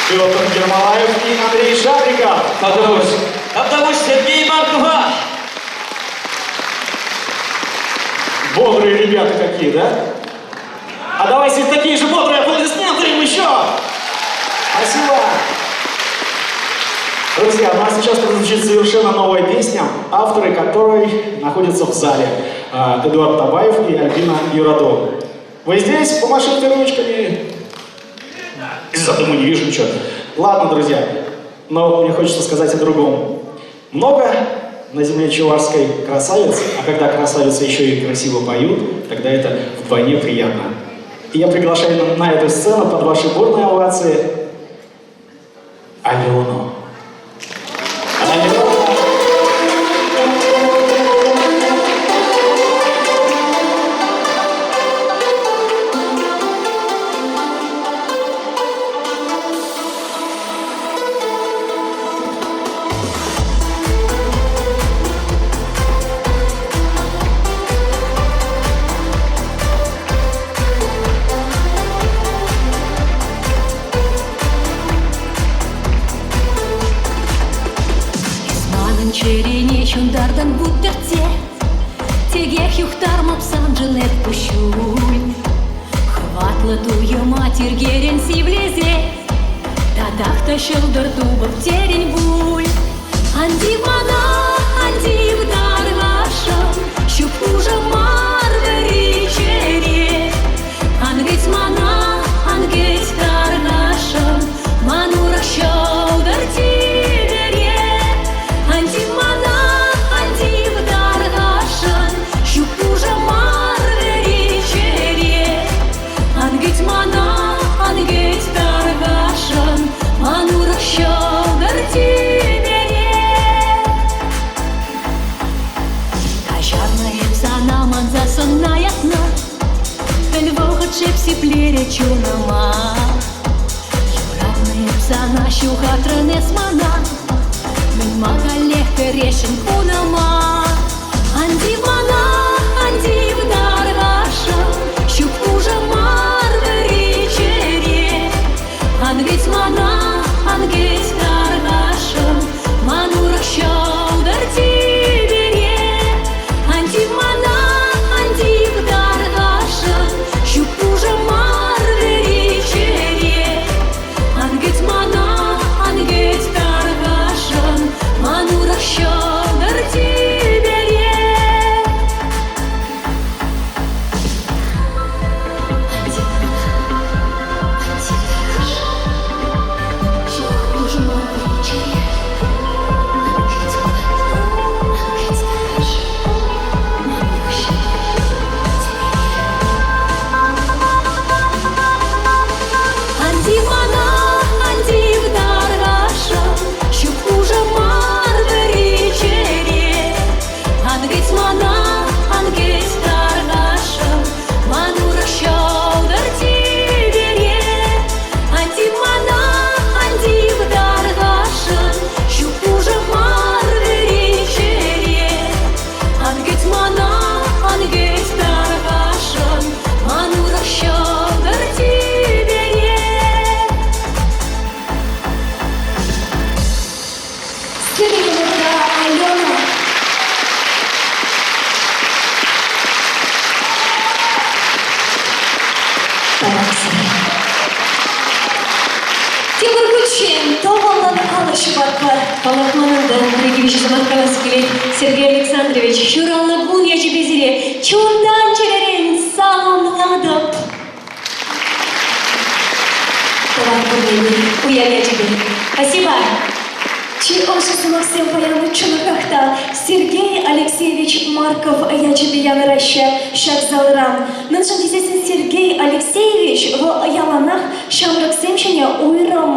Петр Ермолаев и Андрей Шадриков. Тавтапуҫ. Тавтапуҫ Сергей Маркова. Бодрые ребята какие, да? А давайте такие же бодрые аплодисменты им еще! Друзья, у нас сейчас прозвучит совершенно новая песня, авторы которой находятся в зале. Эдуард Табаев и Альбина Юрадо. Вы здесь? Помашите ручками. Из-за дыма не вижу ничего. Ладно, друзья, но мне хочется сказать о другом. Много на земле чувашской красавиц, а когда красавицы еще и красиво поют, тогда это вдвойне приятно. И я приглашаю на эту сцену под ваши бурные овации Алену. Алена! Манӑн чӗрене ҫунтартӑн вут тӗртсе, Текех юхтармӑп саншӑн эп куҫҫуль. Хӑватлӑ туйӑма тиркерен сивлесе, Татах та ҫӑлтӑр тупӑп терӗн пуль. Ан тив мана, ан тив тархасшӑн, Ҫук пушӑ мар вӗри чӗре. Ан кӗт мана, ан кӗт тархасшӑн, Ман урӑх ҫӑлтӑр тӳпере. Ан тив мана, ан тив тархасшӑн, Ҫук пушӑ мар вӗри чӗре. Ан кӗт мана, ан кӗт тархасшӑн, Ман урӑх ҫӑлтӑр тӳпере. Каҫарнӑ эп сана манса сӑнна ятна, Пӗл вӑхӑт шеп сиплерӗ чунӑма. Юратнӑ эп сана, ҫухатрӑн эс мана, Мӗн-ма каллех кӗрешӗн хунӑма? Ан тив мана, ан тив тархасшӑн, Ҫук пушӑ мар вӗри чӗре. Ан кӗт мана, ан кӗт тархасшӑн, Ман урӑх ҫӑлтӑр тӳпере. Ан тив мана, ан тив тархасшӑн, Ҫук пушӑ мар вӗри чӗре. Ан кӗт мана, ан кӗт тархасшӑн, Ман урӑх ҫӑлтӑр тӳпере. Ан тив мана, ан тив тархасшӑн, Ҫук пушӑ мар вӗри чӗре. Ан кӗт мана, ан кӗт тархасшӑн, Ман урӑх ҫӑлтӑр тӳпере. Ан тив мана, ан тив тархасшӑн, Ҫук пушӑ мар вӗри чӗре. Ан кӗт мана, ан кӗт тархасшӑн, Ман урӑх ҫӑлтӑр тӳпере. Ан тив мана, ан тив тархасшӑн, Ҫук пушӑ мар вӗри чӗре. Ан кӗт мана, ан кӗт тархасшӑн, Ман урӑх ҫӑлтӑр тӳпере. Сирӗн умӑрта Алена. Тепӗр хутчен тӑвӑллӑн алӑ ҫупатпӑр. Палӑртманӑн та пӗр-икӗ сӑмах калас килет. Сергей Александрович, ҫуралнӑ кун ячӗпе сире чунтан-чӗререн саламлатӑп. Тӑван пурне уяв ячӗпе. Спасибо. Чи ӑшӑ сӑмахсем паян чӑнахах та Сергей Алексеевич Марков ячӗпе янӑраҫҫӗ ҫак залра. Мӗншӗн тесессӗн Сергей Алексеевич вӑл яланах ҫамрӑксем ҫине уйрӑм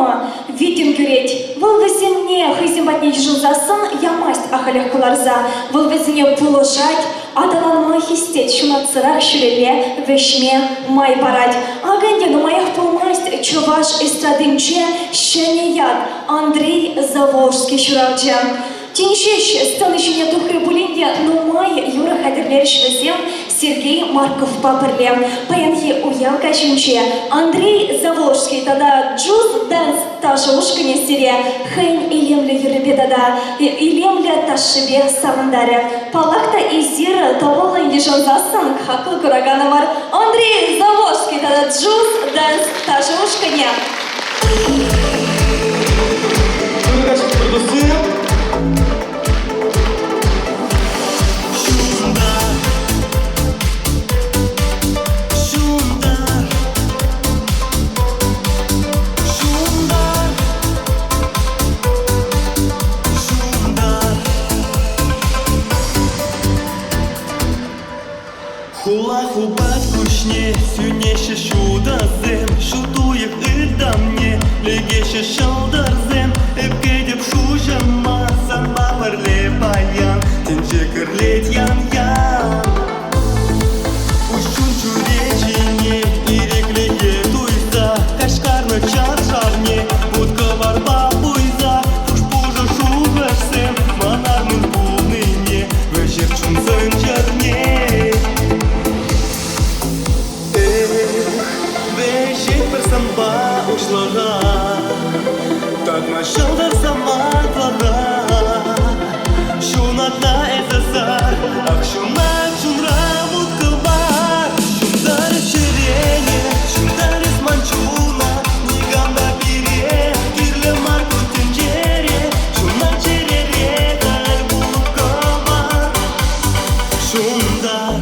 витӗм кӳрет. Вӑл вӗсене хӑйсем патне йышӑнсассӑн ямасть ахалех кӑларса. Вӑл вӗсене пулӑшать, аталанма хистет, ҫунатсӑрах ҫӳлелле вӗҫме май парать. Акӑ ӗнтӗ нумаях пулмасть чӑваш эстрадинче ҫӗнӗ ят Андрей Заволжский ҫуралчӗ. Тин ҫеҫ сцена ҫине тухрӗ пулин те нумай юрӑ хатӗрлерӗҫ вӗсем Сергей Марковпа пӗрле. Паянхи уяв каҫӗнче Андрей Заволжский тата Джуз Дэнс ташӑ ушкӑнӗ сире хӑйӗн илемлӗ юррипе тата илемлӗ ташшипе савӑнтарӗ. Паллах та, эсир тӑвӑллӑн йышӑнсассӑн хаклӑ кураканӑмӑр Андрей Заволжский тата Джуз Дэнс ташӑ ушкӑнӗ. Туссем! Ҫунтар, ҫунтар, ҫунтар, ҫунтар. Хула хупать куҫне, сӳнеҫҫӗ ҫутӑсем, Ҫут уйӑх ытамне лекеҫҫӗ ҫӑлтӑрсем. Эп кӗтӗп шуҫӑма, санпа пӗрле паян, Тӗнче кӗрлет ян-ян. Куҫҫуль чӳречине ирӗклӗхе туйса, Каҫкарнӑ чаршавне вут-кӑварпа пуйса, Пуш-пушӑ шухӑшсем манар мӗн пулнине, Вӗҫерт чун сӑнчӑрне. Эх, вӗҫетпӗр санпа уҫлӑха, Татма ҫӑлтӑр самантлӑха. Ҫунатна эсӗ сар, ах, ҫунать чунра вут-кӑвар. Ҫунтарӗ чӗрене, ҫунтарӗс ман чуна, Никам та пире кирлӗ мар ку тӗнчере. Ҫунать чӗрере халь вут-кӑвар. Ҫунтар.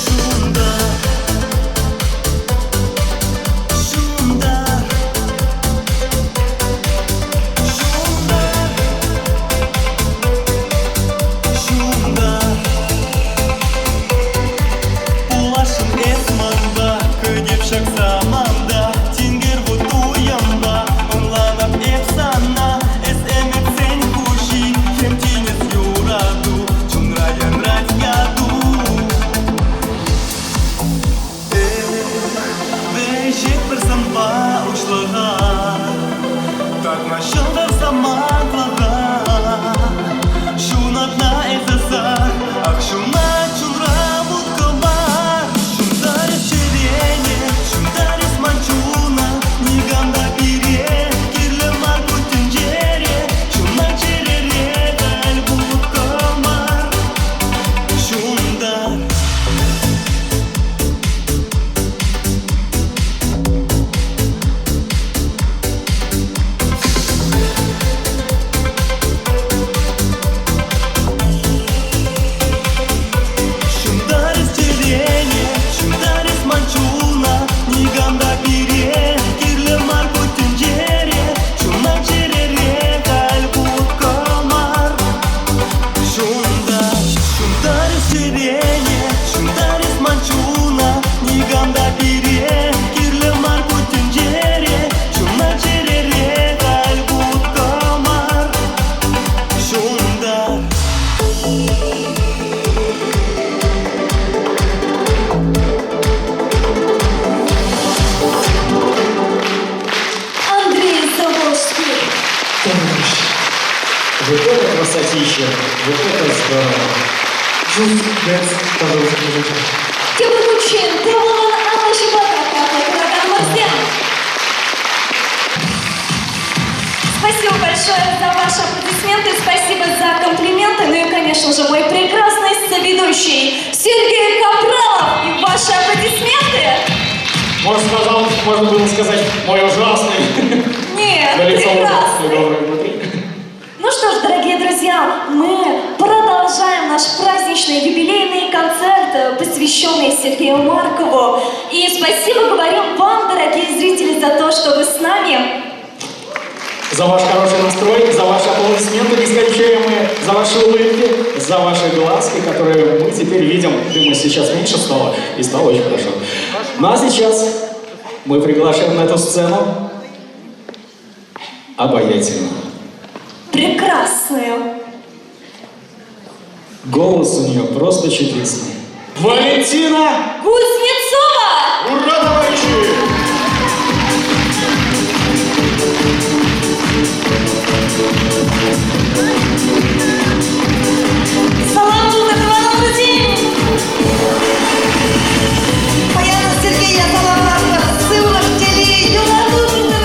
Ҫунтар, ҫунтар, ҫунтар, ҫунтар. Пуласшӑн эс манпа, кӗтеп ҫак саманта, Тинкер вут туйӑмпа, ӑнланап эп сана. Эс ӗмӗтсен хуҫи, хӗм тинӗс юрату, Чунра янрать яту. Эх, вӗҫетпӗр санпа уҫлӑха, Татма ҫӑлтӑр самантлӑха. Ҫунатна эсӗ сар, ах, ҫунать чунра вут-кӑвар. Ҫунтарӗс чӗрене, ҫунтарӗс ман чуна, Никам та пире кирлӗ мар ку тӗнчере. Ҫунать чӗрере халь вут-кӑвар. Ҫунтар. Ҫунтарӗс чӗрене, ҫунтарӗс ман чуна, Никам та пире кирлӗ мар ку тӗнчере. Ҫунать чӗрере халь вут-кӑвар. Ҫунтар, ҫунтарӗс чӗрене, ҫунтарӗс ман чуна, Никам та пире кирлӗ мар ку тӗнчере. Ҫунать чӗрере халь вут-кӑвар. Ҫунтар. Андрей Заволжский. Вот это красотища, вот это здорово. Just Dance, пожалуйста, скажите. Тепӗр хутчен тӑвӑллӑн алӑ ҫупатӑр хаклӑ кураканӑмӑрсем. Спасибо большое за ваши аплодисменты, спасибо за комплименты, ну и, конечно же, мой прекрасный соведущий Сергей Капралов и ваши аплодисменты. Можно было сказать, мой ужасный. Нет, На лицо прекрасный. добрый внутри. Ну что ж, дорогие друзья, мы продолжаем наш праздничный юбилейный концерт, посвященный Сергею Маркову. И спасибо говорим вам, дорогие зрители, за то, что вы с нами. За ваш хороший настрой, за ваши аплодисменты нескончаемые, за ваши улыбки, за ваши глазки, которые мы теперь видим. Дыма сейчас меньше стало, и стало очень хорошо. Ну а сейчас мы приглашаем на эту сцену обаятельную, прекрасную. Голос у нее просто чудесный. Валентина Кузнецова! Ура, товарищи! Салам пултӑр, Паян Сергее саламлатпӑр, сывлӑх, телей, юрату пултӑр.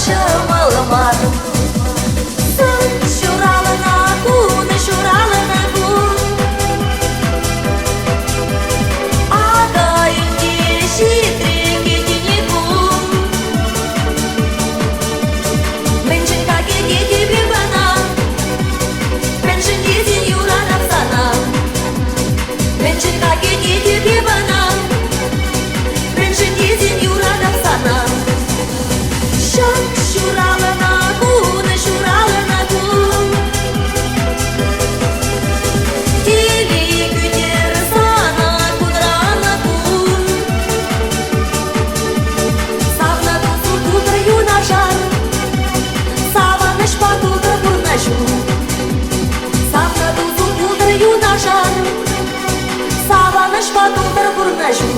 ҫӑмӑл мар. Сан ҫуралнӑ кун, ҫуралнӑ кун. Акӑ ӗнтӗ ҫитрӗ кӗтнӗ кун. Мӗншӗн-ха кӗтетӗп эп ӑна? Мӗншӗн тесен юратап сана. Мӗншӗн-ха кӗтетӗп эп ӑна? Мӗншӗн тесен юратап сана. Ҫак ҫуралнӑ кун, ҫуралнӑ кун. Телей кӗтер сана кунран кун. Савнӑ тусу тутӑр юнашар, савӑнӑҫпа тутӑр пурнӑҫу. Савнӑ тусу тутӑр юнашар, савӑнӑҫпа тутӑр пурнӑҫу.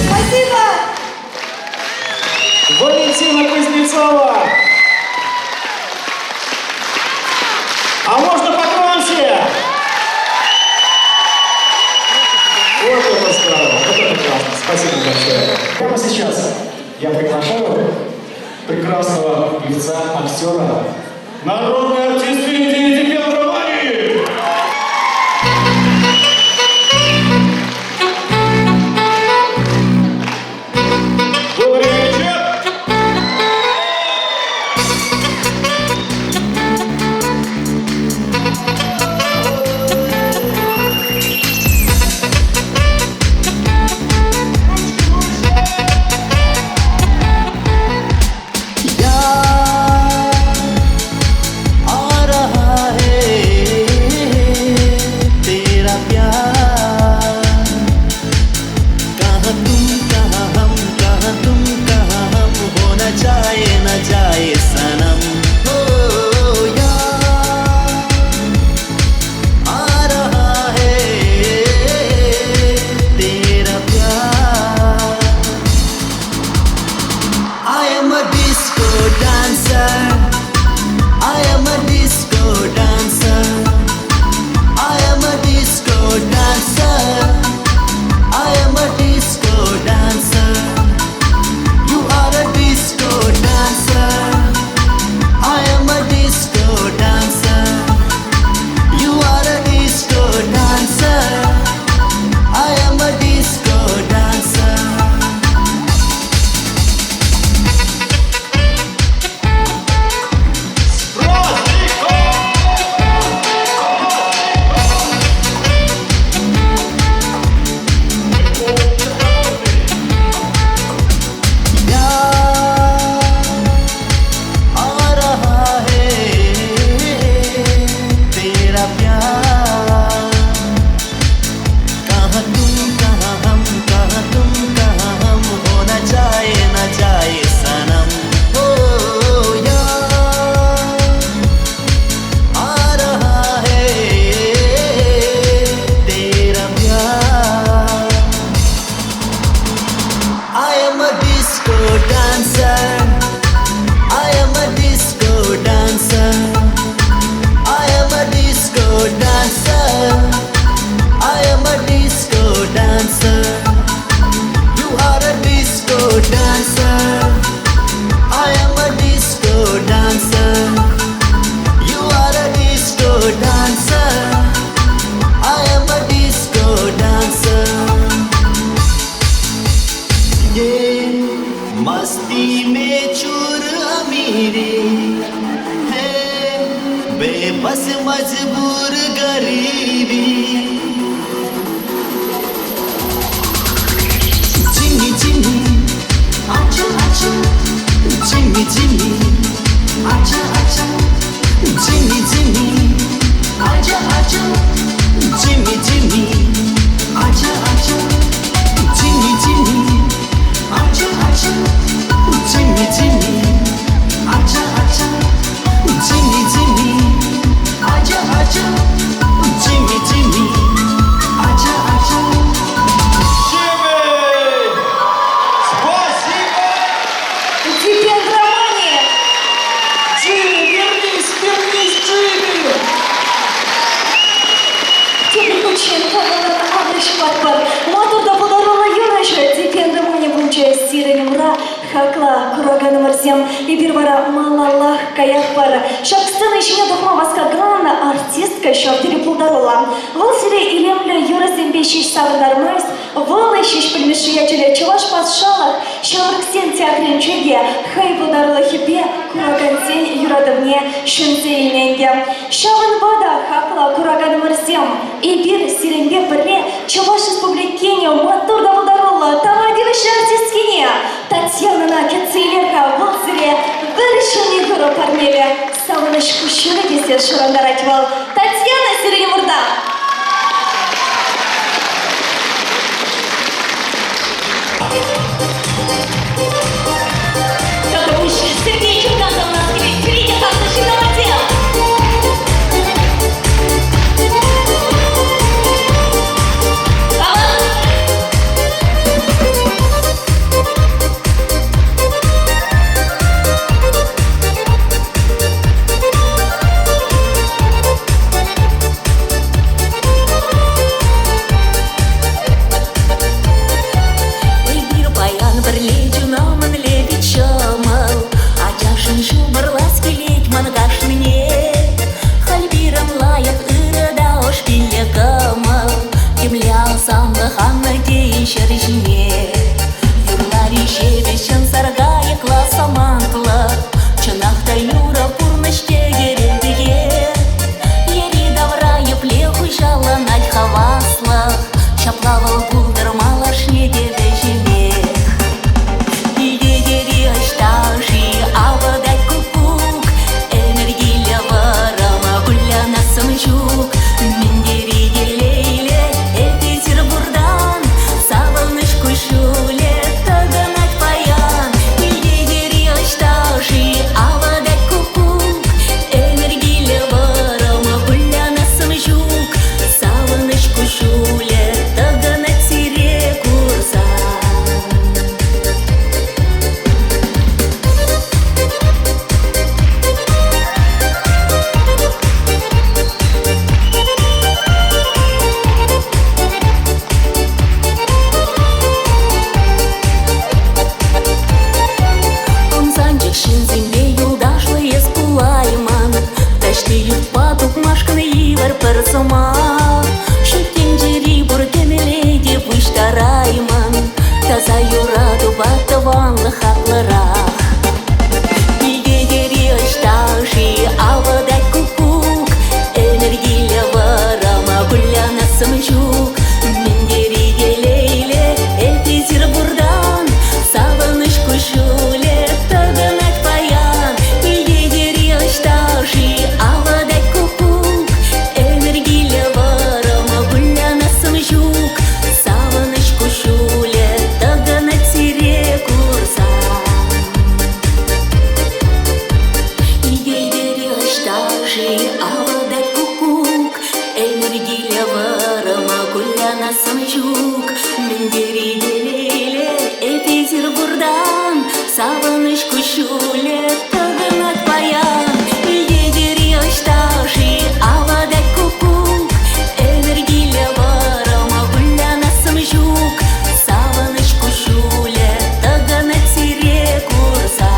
Спасибо! Валентина Кузнецова! А можно погромче? Вот это здорово, вот это классно. Спасибо большое. Прямо сейчас я приглашаю прекрасного певца, актера, народный артист Индии Дипендра Мани! Добрый вечер! आ रहा है तेरा प्यार कहाँ तुम कहाँ हम कहाँ तुम कहाँ हम हो न जाए न जाए सनम हो यार आ रहा है तेरा प्यार I am a disco dancer. I am a disco dancer. I am a disco dancer. I am a disco dancer. You are a disco dancer. I am a disco dancer. You are a disco dancer. I am a disco dancer. आ रहा है तेरा प्यार कहाँ तुम कहाँ हम कहाँ तुम कहाँ हम हो न जाए न जाए सनम हो यार आ रहा है तेरा प्यार I am a disco dancer. I am a disco dancer. I am a disco dancer. I am a disco dancer. You are a disco dancer. I am a disco dancer. You are a disco dancer. I am a disco dancer. ये मस्ती में चूर अमीरी है बेबस मजबूर गरीबी Jimmy Jimmy आजा आजा Jimmy Jimmy आजा आजा Jimmy Jimmy आजा आजा Jimmy Jimmy आजा आजा Jimmy Jimmy आजा आजा Jimmy Jimmy आजा आजा Вернись, Джимми! Тепӗр хутчен кӑмӑллӑн алӑ ҫупатпӑр. Маттур та пултаруллӑ юрӑҫӑ Дипендра Муни пулчӗ сирӗн умра. Хакла кураканӑмӑрсем, эпир вара малаллах каятпӑр. Ҫак сцена ҫине тухма васкакан артистка ҫав тери пултаруллӑ. Вӑл сире илемлӗ юрӑсемпе ҫеҫ савӑнтармасть, вӑл Ҫеҫпӗл Мишши ячӗллӗ Чӑваш патшалӑх ҫамрӑксен театрӗнче те хӑй пултарулӑхӗпе куракансен юратӑвне ҫӗнсе илнӗ ӗнтӗ. Ҫавӑнпа та, хаклӑ кураканӑмӑрсем, эпир сирӗнпе пӗрле Чӑваш Республикин маттур та пултаруллӑ тава тивӗҫлӗ артисткине Татьянӑна кӗтсе илер-ха, вӑл сире вӗр ҫӗнӗ юрӑ парнелӗ. Савӑнӑҫ куҫҫулӗ тесе шӑрантарать вӑл. Татьяна сирӗн умӑрта! Сергей Чуртан у нас килет. Сире хаклӑ ҫыннӑмӑрсем! Эпир паян пӗрле чуна мӗнле пит ҫӑмӑл, Ачашӑн ҫумӑрлас килет ман кашнине. Халь пирӗн лайӑх ырӑ та ӑш пиллӗ кӑмӑл, Темле асамлӑх аннӑ тейӗн ҫӗр ҫине. Юрлар-и ҫепӗҫҫӗн саркайӑкла самантлӑх, Чӑнах та юрӑ пурнӑҫ текерен пекех. Йӗри-тавра епле хуҫаланать хаваслӑх, Ҫапла вӑл пултӑр малашне те вӗҫӗмех. Килте-тери ӑҫта-ши авӑтать куккук, Ӗмӗр килӗ вӑрӑм, кулянассӑм ҫук. Мӗн тери телейлӗ эп эсир пуртан, Савӑнӑҫ куҫҫулӗ тӑкӑнать паян. Килте-тери ӑҫта-ши авӑтать куккук, Ӗмӗр килӗ вӑрӑм, кулянассӑм ҫук. Савӑнӑҫ куҫҫулӗ тӑкӑнать сире курсан. Ӑмсанчӑк ҫынсемпе юлташлӑ эс пулайман. Таҫти ютпа тупмашкӑн йывӑр пӗр сӑмах. Ҫут тӗнчери пур кӗмӗле те пуҫтараймӑн. Таса юратупа тӑванлӑх хаклӑрах. Килте-тери ӑҫта-ши авӑтать куккук? Ӗмӗр килӗ вӑрӑм, кулянассӑм ҫук. Мӗн тери телейлӗ эп эсир пуртан, Савӑнӑҫ куҫҫулӗ тӑкӑнать паян. Килте-тери ӑҫта-ши авӑтать куккук? Ӗмӗр килӗ вӑрӑм, кулянассӑм ҫук. Савӑнӑҫ куҫҫулӗ тӑкӑнать сире курсан. Килте-тери ӑҫта-ши авӑтать куккук? Ӗмӗр килӗ вӑрӑм, кулянассӑм ҫук. Мӗн тери телейлӗ эп эсир пуртан, Савӑнӑҫ куҫҫулӗ тӑкӑнать паян. Килте-тери ӑҫта-ши авӑтать куккук? Ӗмӗр килӗ вӑрӑм, кулянассӑм ҫук. Савӑнӑҫ куҫҫулӗ тӑкӑнать сире курсан.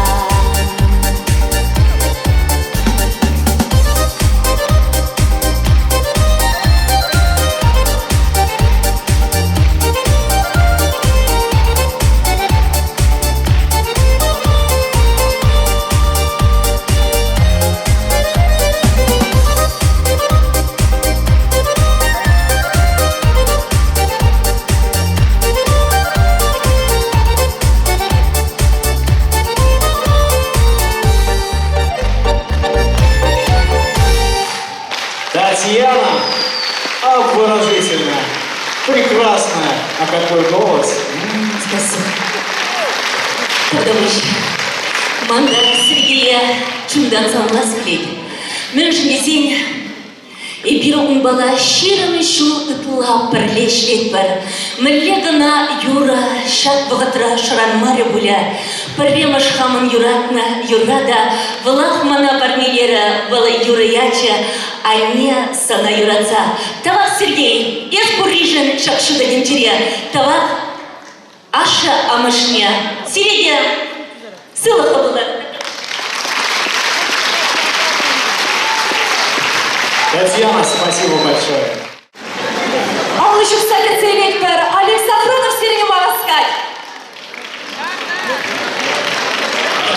Татьяна обворожительная, прекрасная. А какой голос! Спасибо. Тавтапуҫ. Ман та Сергее чунтан саламлас килет. Мӗншӗн тесен Эпир унпала 20 ҫул ытла пӗрле ӗҫлетпӗр. Мӗнле кӑна юрӑ ҫак вӑхӑтра шӑранмарӗ пулӗ. Пӗрремӗш хамӑн юратнӑ юрра та вӑлах мана парнелерӗ. Вӑл юрӑ ячӗ «Анне сана юратса». Тавах, Сергей, эс пурришӗн ҫак ҫутӑ тӗнчере. Тавах ашшӗ-амӑшне. Сире те сывлӑхлӑ пулӑр. Татьяна, спасибо большое. Аллӑ ҫупса кӗтсе илетпӗр. Олег Сафронов сирӗн ума васкать.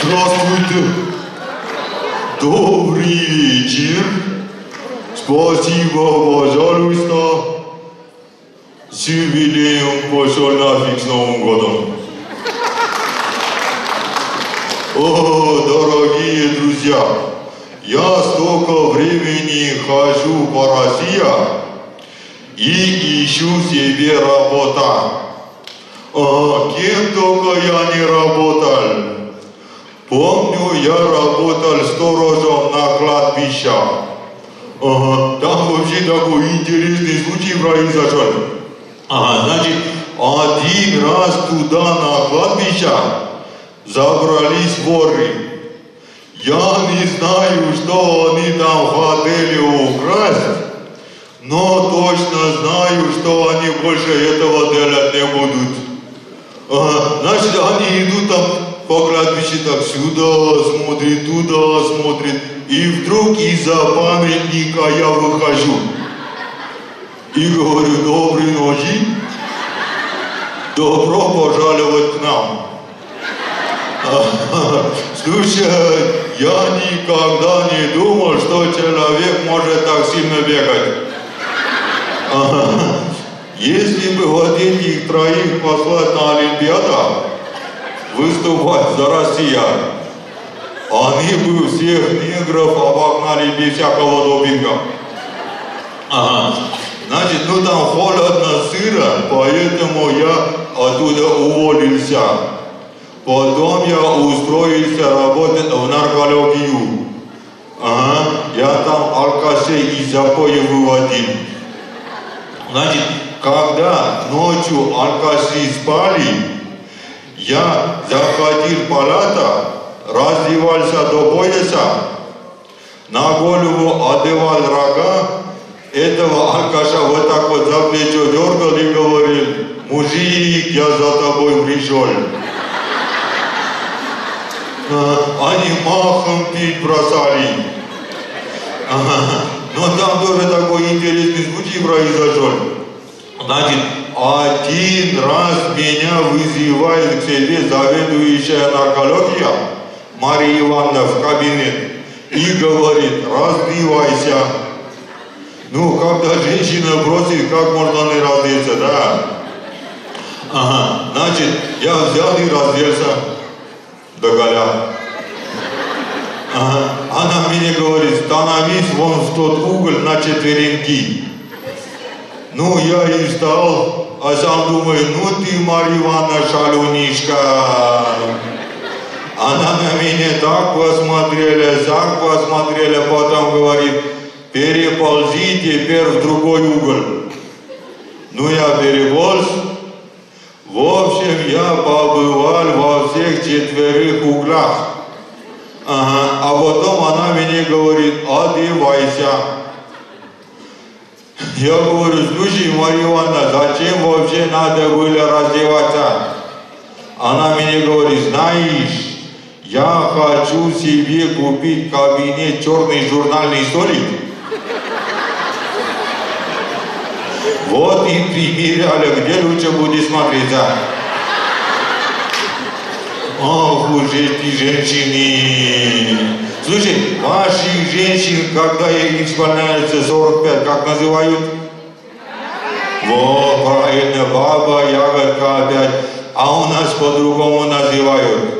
Здравствуйте. Добрый вечер. Спасибо, пожалуйста. С юбилеем пошел нафиг с Новым годом. О, дорогие друзья, я столько времени хожу по России и ищу себе работа. А, кем только я не работал. Помню, я работал сторожем на кладбище. Ага, там вообще такой интересный случай произошел. Ага, значит, один раз туда на кладбище забрались воры. Я не знаю, что они там хотели украсть, но точно знаю, что они больше этого делать не будут. Ага, значит, они идут там по кладбищу, так сюда смотрит, туда смотрит. И вдруг из-за памятника я выхожу. И говорю, доброй ночи, добро пожаловать к нам. Слушай, я никогда не думал, что человек может так сильно бегать. Если бы вот этих троих послать на Олимпиаду, выступать за Россию, они бы всех негров обогнали без всякого допинга. Ага. Значит, ну там холодно, сыро, поэтому я оттуда уволился. Потом я устроился работать в наркологию. Ага, я там алкашей из запоя выводил. Значит, когда ночью алкаши спали, я заходил в палату, раздевался до пояса, на голову одевал рога, этого алкаша вот так вот за плечо дергал и говорил, мужик, я за тобой пришел. Они махом пить бросали. Но там тоже такой интересный случай произошел. Значит, один раз меня вызывает к себе заведующая наркология Мария Ивановна в кабинет и говорит, раздевайся. Ну, когда женщина просит, как можно не раздеться, да? Ага, значит, я взял и разделся до голя. Ага. Она мне говорит, становись вон в тот угол на четвереньки. Ну, я и встал, а сам думаю, ну ты, Марья Ивановна, шалунишка. Она на меня так посмотрела, так посмотрела, потом говорит, переползи теперь в другой угол. Ну, я переполз. В общем, я побывал во всех четверых углах. Ага. А потом она мне говорит, одевайся. Я говорю, слушай, Марья Ивановна, зачем вообще надо было раздеваться? Она мне говорит, знаешь, я хочу себе купить кабинет черный журнальный столик. Вот и примеряли, где лучше будет смотреться. Ох уж эти женщины. Слушай, ваших женщин, когда им исполняется 45, как называют? Вот, правильно, баба, ягодка опять. А у нас по-другому называют.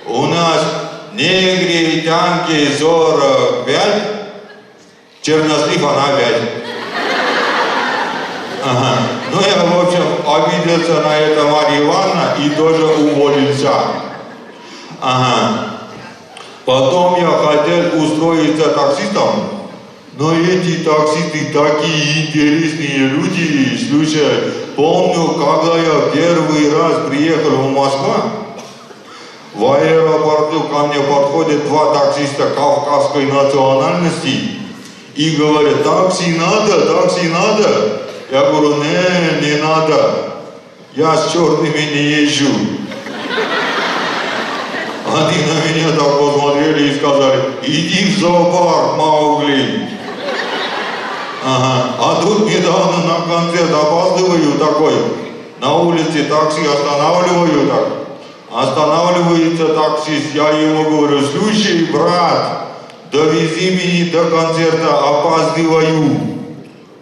У нас негритянки 45, чернослив она опять. Ага. Ну, я, в общем, обиделся на это Марья Ивановна и тоже уволился. Ага. Потом я хотел устроиться таксистом, Но эти таксисты такие интересные люди, слушай, помню, когда я первый раз приехал в Москву, в аэропорту ко мне подходят два таксиста кавказской национальности и говорят, такси надо, такси надо. Я говорю, не, не надо, я с черными не езжу. Они на меня так посмотрели и сказали, иди в зоопарк, Маугли. Ага. А тут недавно на концерт опаздываю такой, на улице такси останавливаю так. Останавливается таксист, я ему говорю, слушай, брат, довези меня до концерта, опаздываю.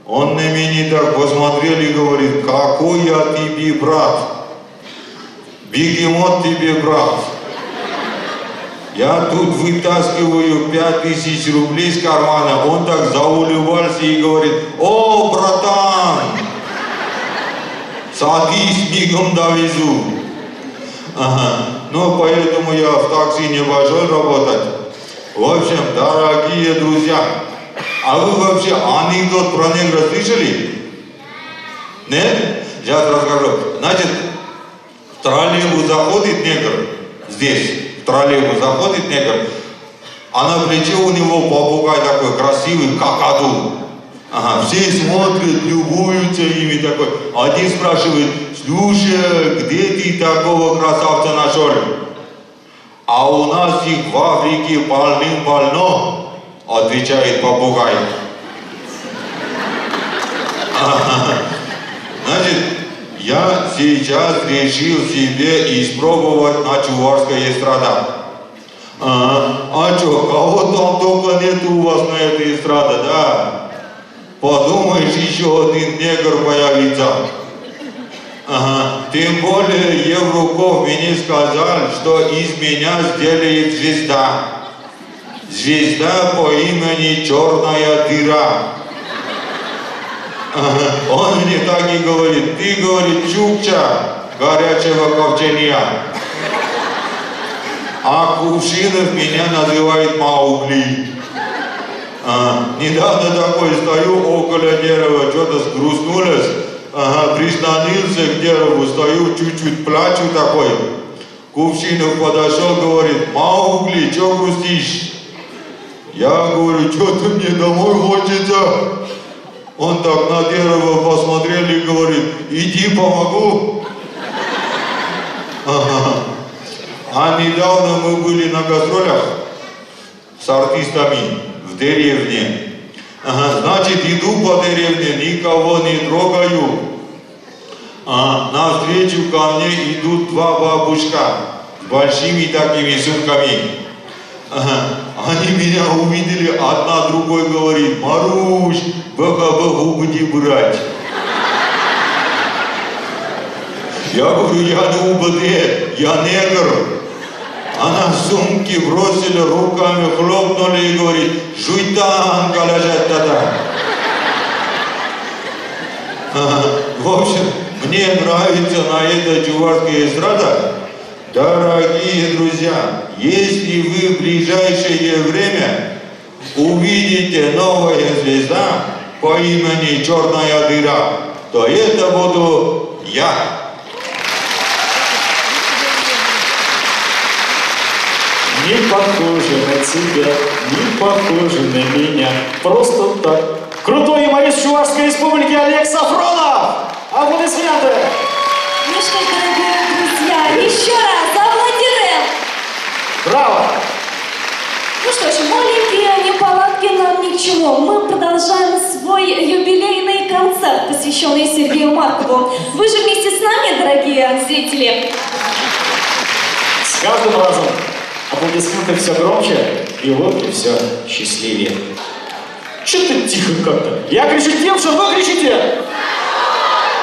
Он на меня так посмотрел и говорит, какой я тебе брат? Бегемот тебе брат. Я тут вытаскиваю 5000 рублей с кармана, он так заулыбался и говорит, о, братан, садись, мигом довезу. Ага. Ну, поэтому я в такси не пошел работать. В общем, дорогие друзья, а вы вообще анекдот про негра слышали? Нет? Сейчас расскажу. Значит, в троллейбус заходит негр, здесь, в троллейбус заходит негр, а на плече у него попугай такой красивый, какаду. Ага, все смотрят, любуются ими такой. Один спрашивает, слушай, где ты такого красавца нашел? А у нас их в Африке полным-полно, отвечает попугай. Значит, я сейчас решил себе испробовать на чувашской эстрада. Ага. А чё, кого там только нет у вас на этой эстраде, да? Подумаешь, еще один негр появится. Ага. Тем более Евруков мне сказал, что из меня сделает звезда. Звезда по имени Черная дыра. Ага. Он мне так и говорит, ты, говорит, чукча горячего копчения. А Кувшинов меня называет Маугли. А, недавно такой стою около дерева, что-то сгрустнулось, ага, прислонился к дереву, стою, чуть-чуть плачу такой. Кувшинов подошел, говорит, Маугли, чё грустишь? Я говорю, чё-то мне домой хочется. Он так на дерево посмотрел и говорит, иди помогу. Ага. А недавно мы были на гастролях с артистами в деревне. Ага, значит, иду по деревне, никого не трогаю. Ага, навстречу ко мне идут два бабушка с большими такими сумками. Ага, они меня увидели, одна другой говорит, Марусь, БХБ буди брать. Я говорю, я не УБД, я негр. Она сумки бросила, руками хлопнула и говорит, жуйтан, галяжат тата. В общем, мне нравится на этой чувашской эстрада. Дорогие друзья, если вы в ближайшее время увидите новая звезда по имени Черная дыра, то это буду я. Не похоже на тебя, не похоже на меня. Просто так. Крутой юморист Чувашской Республики Олег Сафронов! Аплодисменты! Ну что, дорогие друзья, еще раз аплодируем! Браво! Ну что ж, маленькие неполадки нам ни к чему. Мы продолжаем свой юбилейный концерт, посвященный Сергею Маркову. Вы же вместе с нами, дорогие зрители? С каждым разом аплодисменты все громче, и улыбки все счастливее. Че ты тихо как-то? Я кричу Тимшин, вы кричите!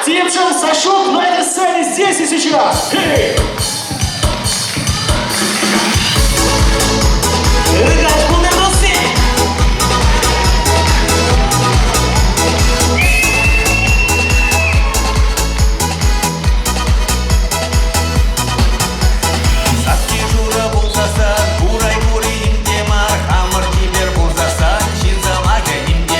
Тимшин, Сашук на этой сцене здесь и сейчас! Эй! Хамӑр чипер пулсассӑн, ҫын сӑмахӗ ним те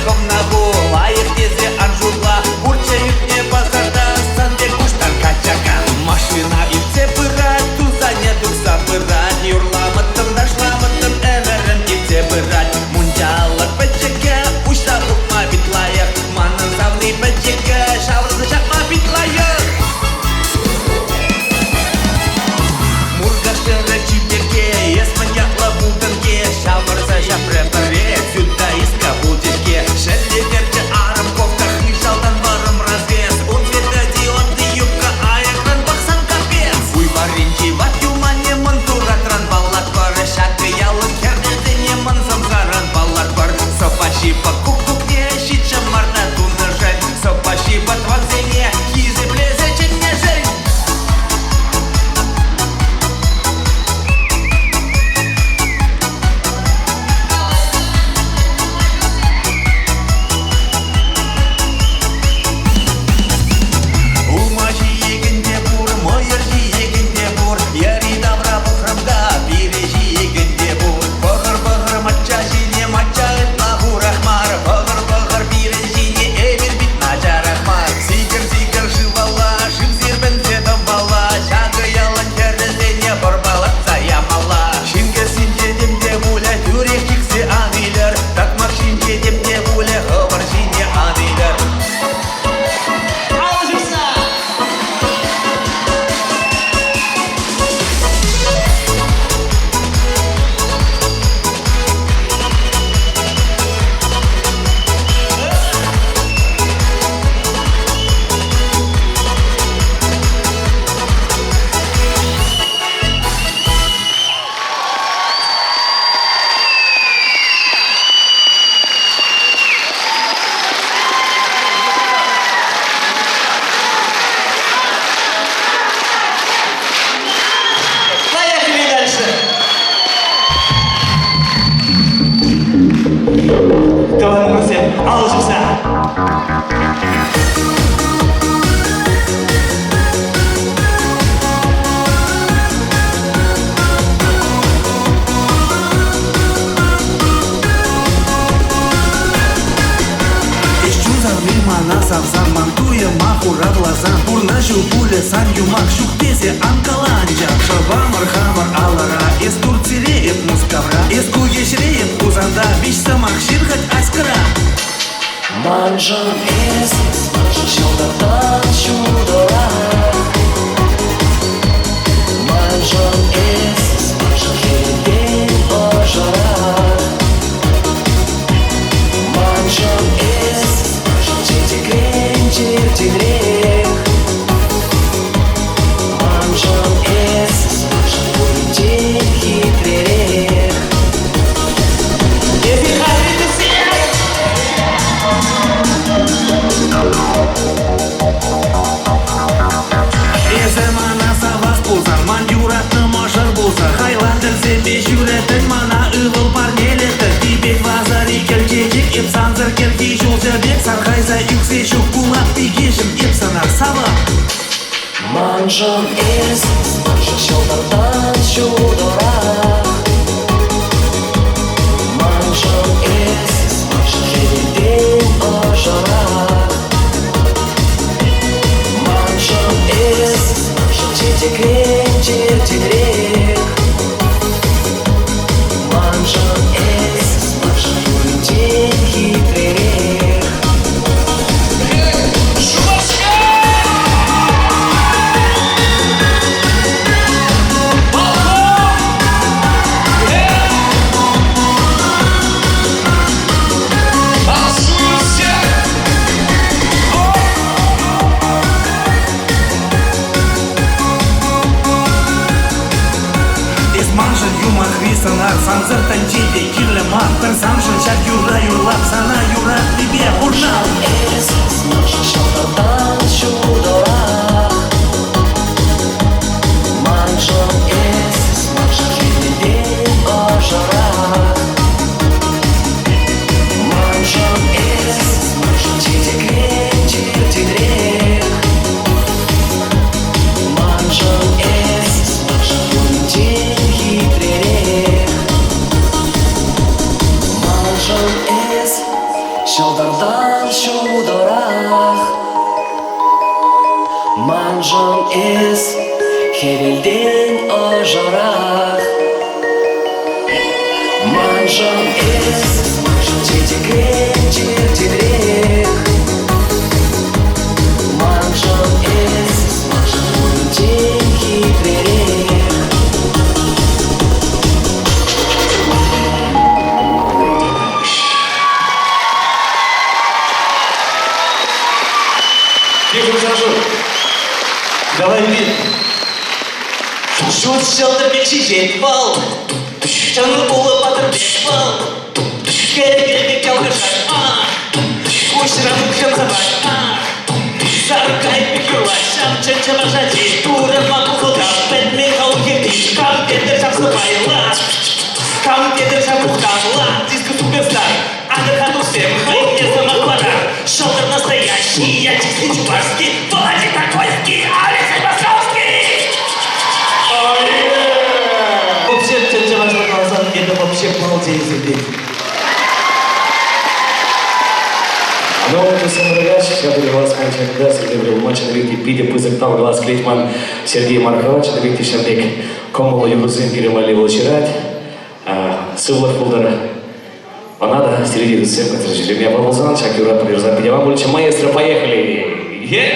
хӑвна ху лайӑх тесе ан шутла. Пурччӗ иртнӗ пасарта сан пек куштан качака. Машина иртсе пырать, тусанӗ тухса пырать. Юрламӑттӑм, ташламӑттӑм, ӗмӗрӗм иртсе пырать. Мунчалӑк пӗчӗккӗ, уҫса хупма пит лайӑх. Манӑн савни пӗчӗккӗ, ҫаврӑнса ҫапма пит лайӑх. Муркаш хӗрӗ чиперкке, эс мӗн ятлӑ пултӑн-ке? Ҫавӑрса ҫапрӗ пӗрре, дзюдоистка пулчӗ-ҫке. Шеллетерчӗ арӑм кофта хыҫалтан вӑрӑм разрез. Ун светодиодный юбка аякран пӑхсан капец. Уй варринчи ват юманне мӑн туратран паллатпӑр. Ҫакӑ ялӑн хӗрӗсене мӑн сӑмсаран паллатпӑр. Сӑпаҫипа куккукне ҫичҫӑмарта тунӑшӑн, Сӑпаҫипа тӑвансене хисеплесе чӗннӗшӗн. Улма ҫиекен те пур, мӑйӑр ҫиекен те пур, йӗри-тавра пӑхрӑм та пире ҫиекен те пур. Пӑхӑр-пӑхӑр мачча ҫине, мачча ытла хурах мар, пӑхӑр-пӑхӑр пирӗн ҫине, эпир пит начарах мар. Сикӗр-сикӗр шывалла, шыв сирпӗнсе тӑмалла, ҫакӑ ялӑн хӗрӗсене пӑрпалатса ямалла. Ҫын кӗсйинче тем те пулӗ, тӳрех чиксе ан илӗр, такмак ҫинче тем те пулӗ, хӑвӑр ҫине ан илӗр. Алӑ ҫупса! Поехали дальше! Тӑванӑмӑрсем, алӑ ҫупса! Эс чун савни мана савсан, ман туйӑма хуравласан, пурнӑҫу пулӗ сан юмах ҫук тесе ан кала анчах. Шӑпамӑр хамӑр алӑра, эс Турцире, эп Мускавра, эс Кукеҫре, эп Хусанта, виҫ сӑмах ҫыр хӑть аськӑра. Маншӑн эс ҫӑлтӑртан ҫутӑрах. Маншӑн эс хӗвелтен ӑшӑрах. Маншӑн эс чечекрен чӗртенрех. Маншӑн эс пуринчен хитререх. Эсир хатӗр тусем! Эсӗ мана савас пулсан, ман юратнӑ мӑшӑр пулсан, хайлантӑрсемпе ҫӳретӗн мана ывӑл парнелетӗн. Типет вазари кӗл чечек, эп сансӑр кӗрхи ҫулҫӑ пек сархайса ӳксе ҫук пулап пикеҫӗм, эп сана савап. Маншӑн эс ҫӑлтӑртан ҫутӑрах. Маншӑн эс хӗвелтен ӑшӑрах. Маншӑн эс чечекрен чӗртенрех. Маншӑн эс пуринчен хитререх. Шупашкар! Балкон! Ҫӑлтӑртан ҫутӑрах. Маншӑн эс хӗвелтен ӑшӑрах. Маншӑн эс чечекрен черченрех. Маншӑн эс пуринчен хитререх. Тихо, Сашу. Давай бит. Ҫут ҫӑлтӑр пек ҫиҫет вӑл. Чӑн пулӑ патӑр пек вӑл. Кӗл-кӗл пек ялкӑшать. Куҫран хӗм сапать. Сар кайӑк пек юрлать. Ҫав чӑн чӑваш ачи. Турӑма тухӑлтап. Пӗтмен халӑх хевти. Кам тетӗр ҫав сӑпайлӑ? Кам тетӗр ҫав мухтавлӑ? Диско суперстар. Атӑр-ха туссем, хӑйне сӑмах парар. Ҫӑлтӑр настоящий, я чистый чувашский, Володя Такойский, Алексей Московский! Вообще, чӑвашла каласан, это вообще балдею, Сергей. Ну, тусем ҫак глаз ман Сергей Брилман чӑннипех те питӗ пысӑк тав калас килет ман Сергей Маркова, чӑннипех те ҫав пек кӑмӑллӑ юрӑсем пире валли вӑл ҫырать. Сывлӑх пултӑр. Ӑна та сире тусем концерт ҫӳреме пулсан ҫак юра пӗр питӗ пулчӗ. Маэстро, поехали! Yeah!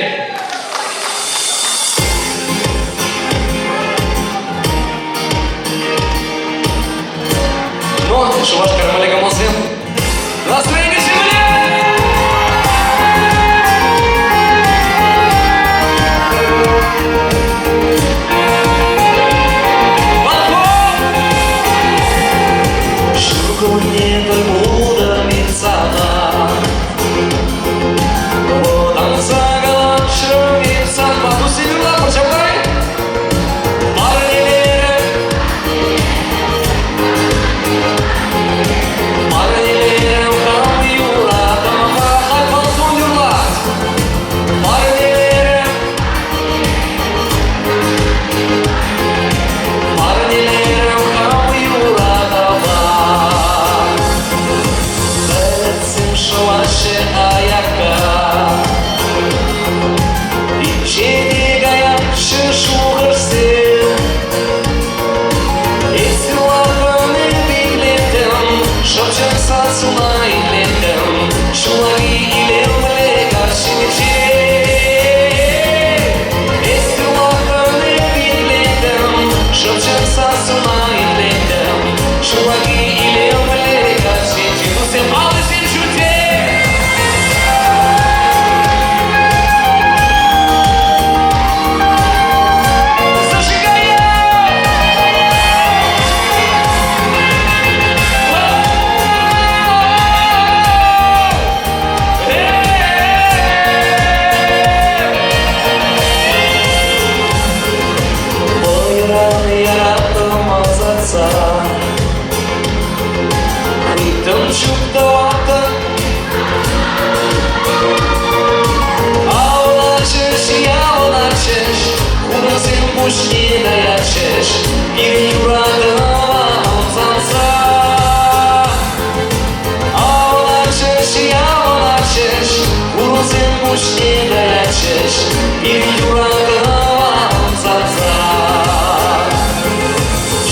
Ну, Шупашкар Малика Настроение земле! Ҫуркунне тӗл пултӑм сана. Вӑтанса калаҫрӑм эп санпа. Туссем юрлатпӑр ҫапла. Парнелерӗм, парнелерӗм хам юратӑва. Халь ползун юрлать. Парнелерӗм, парнелерӗм хам юратӑва. Пӗлӗтсем шӑваҫҫӗ аякка. Инҫете каяҫҫӗ шухӑшсем. Эс юрлатӑн, эп итлеттӗм, шӑпчӑк сассуна итлеттӗм. Ҫуллахи илемлӗ каҫсенче. Эс юрлатӑн, эп итлеттӗм, шӑпчӑк сассуна итлеттӗм. Ҫуллахи илемлӗ каҫсенче. Туссем, алӑсем ҫӳлте! Вӑйран яратӑм ӑсатса. Ыйтӑм чуптӑваттӑн. Авланчӗҫ, явланчӗҫ, хурӑнсем пуҫне таятчӗҫ, пирӗн юратӑва ӑмсанса. Авланчӗҫ, явланчӗҫ, хурӑнсем пуҫне таятчӗҫ, пирӗн юратӑва ӑмсанса.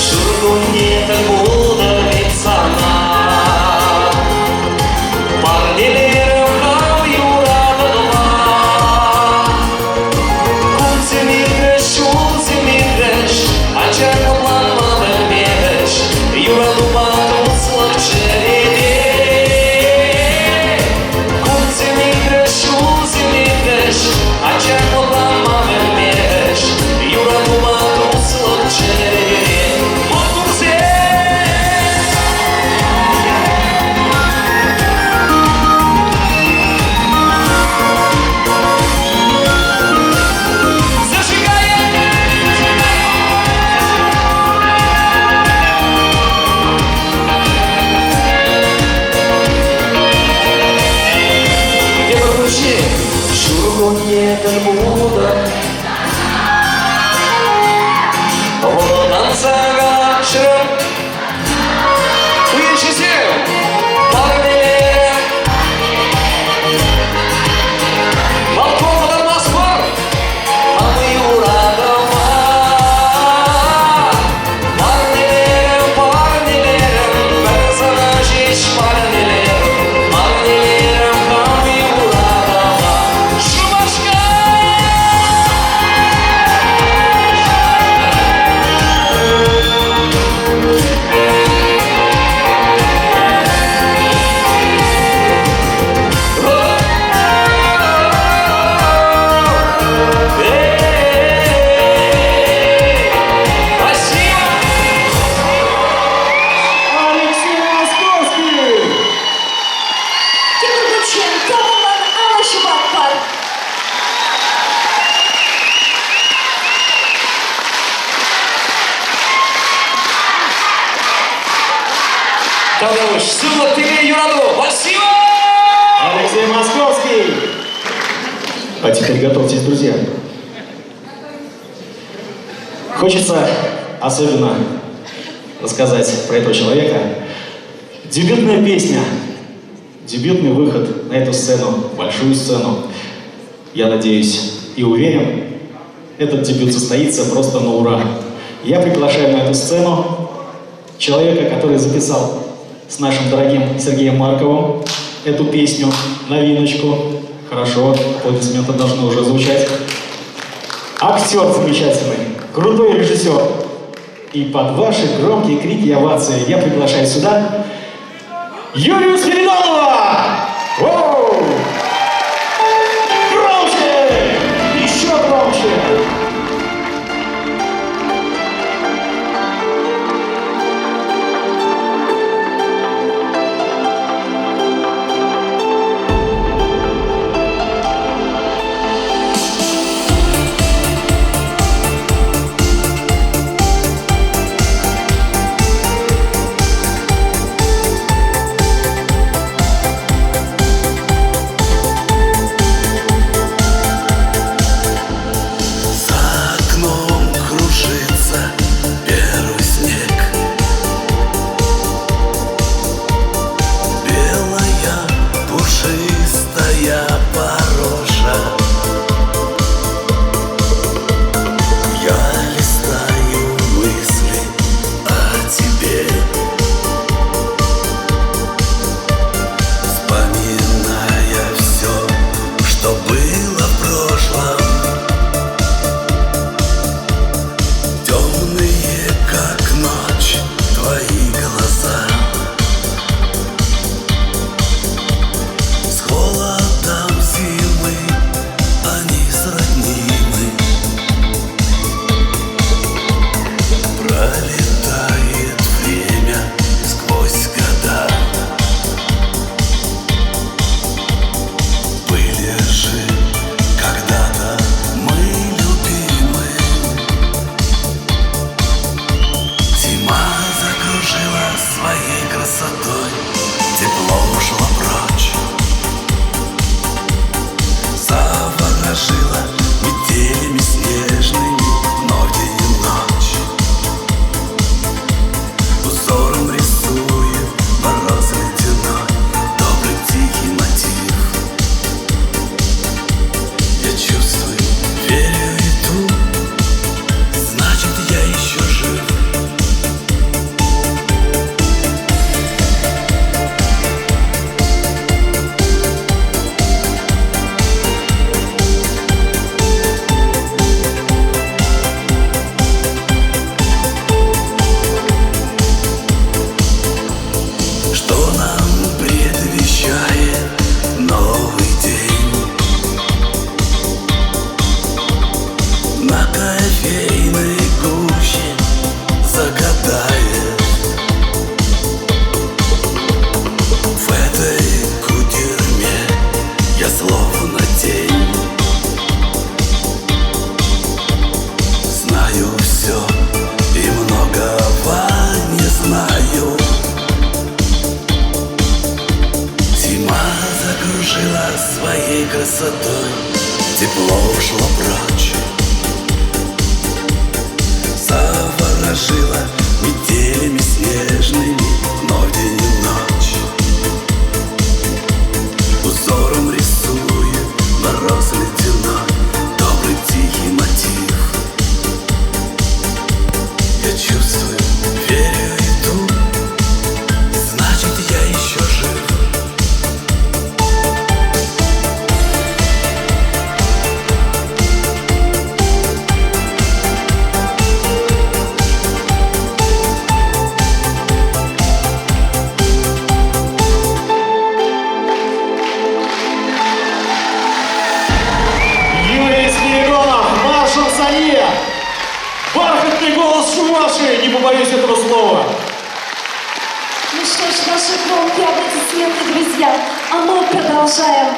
Ҫуркунне тӗл пултӑм эп сана. Парнелерӗм хам юратӑва. Кунсем иртрӗҫ, ҫулсем иртрӗҫ, анчах ӑнланма пӗлмерӗҫ. Юратупа туслӑх чӗрере. Кунсем иртрӗҫ, ҫулсем иртрӗҫ, анчах ӑнланма пӗлмерӗҫ. Юратупа туслӑх чӗрере. Маттурсем! Зажигаем! Тепӗр хутчен ҫуркунне тӗл пултӑм. Вӑтанса калаҫрӑм. Туйӑнчӗсем парнелерӗм. Тавтапуҫ, сывлӑх, телей, юрату. Спасибо! Алексей Московский! А теперь готовьтесь, друзья. Хочется особенно рассказать про этого человека. Дебютная песня, дебютный выход на эту сцену, большую сцену. Я надеюсь и уверен, этот дебют состоится просто на ура. Я приглашаю на эту сцену человека, который записал с нашим дорогим Сергеем Марковым эту песню, новиночку. Хорошо, аплодисменты должны уже звучать. Актер замечательный, крутой режиссер. И под ваши громкие крики и овации я приглашаю сюда Юрию Спиридонова! Воу! Громче! Еще громче! За окном кружится первый снег. Белая пушистая пороша. Я листаю мысли о тебе, вспоминая все, что было в прошлом. Темные, как ночь, твои глаза. С холодом зимы они сроднимы. Пролетает время сквозь года. Были же когда-то мы любимы. Зима закружила своей красотой, тепло ушло прочь, заворожила метелями снежными вновь день и ночь. Узором рисует мороз ледяной добрый тихий мотив. Я чувствую, верю, иду, значит, я еще жив. Что нам предвещает новый день? На кофейной гуще загадает. В этой кутерьме я словно тень. Знаю все и многого не знаю. Зима закружила своей красотой, тепло ушло прочь, заворожила метелями снежными вновь день и ночь. Узором рисует мороз ледяной добрый тихий мотив. Я чувствую, верю, иду, значит, я еще жив. Юрий Спиридонов, наш шансонье! Бархатный голос Чувашии, не побоюсь этого слова. Ну что ж, ваши громкие аплодисменты, друзья. А мы продолжаем.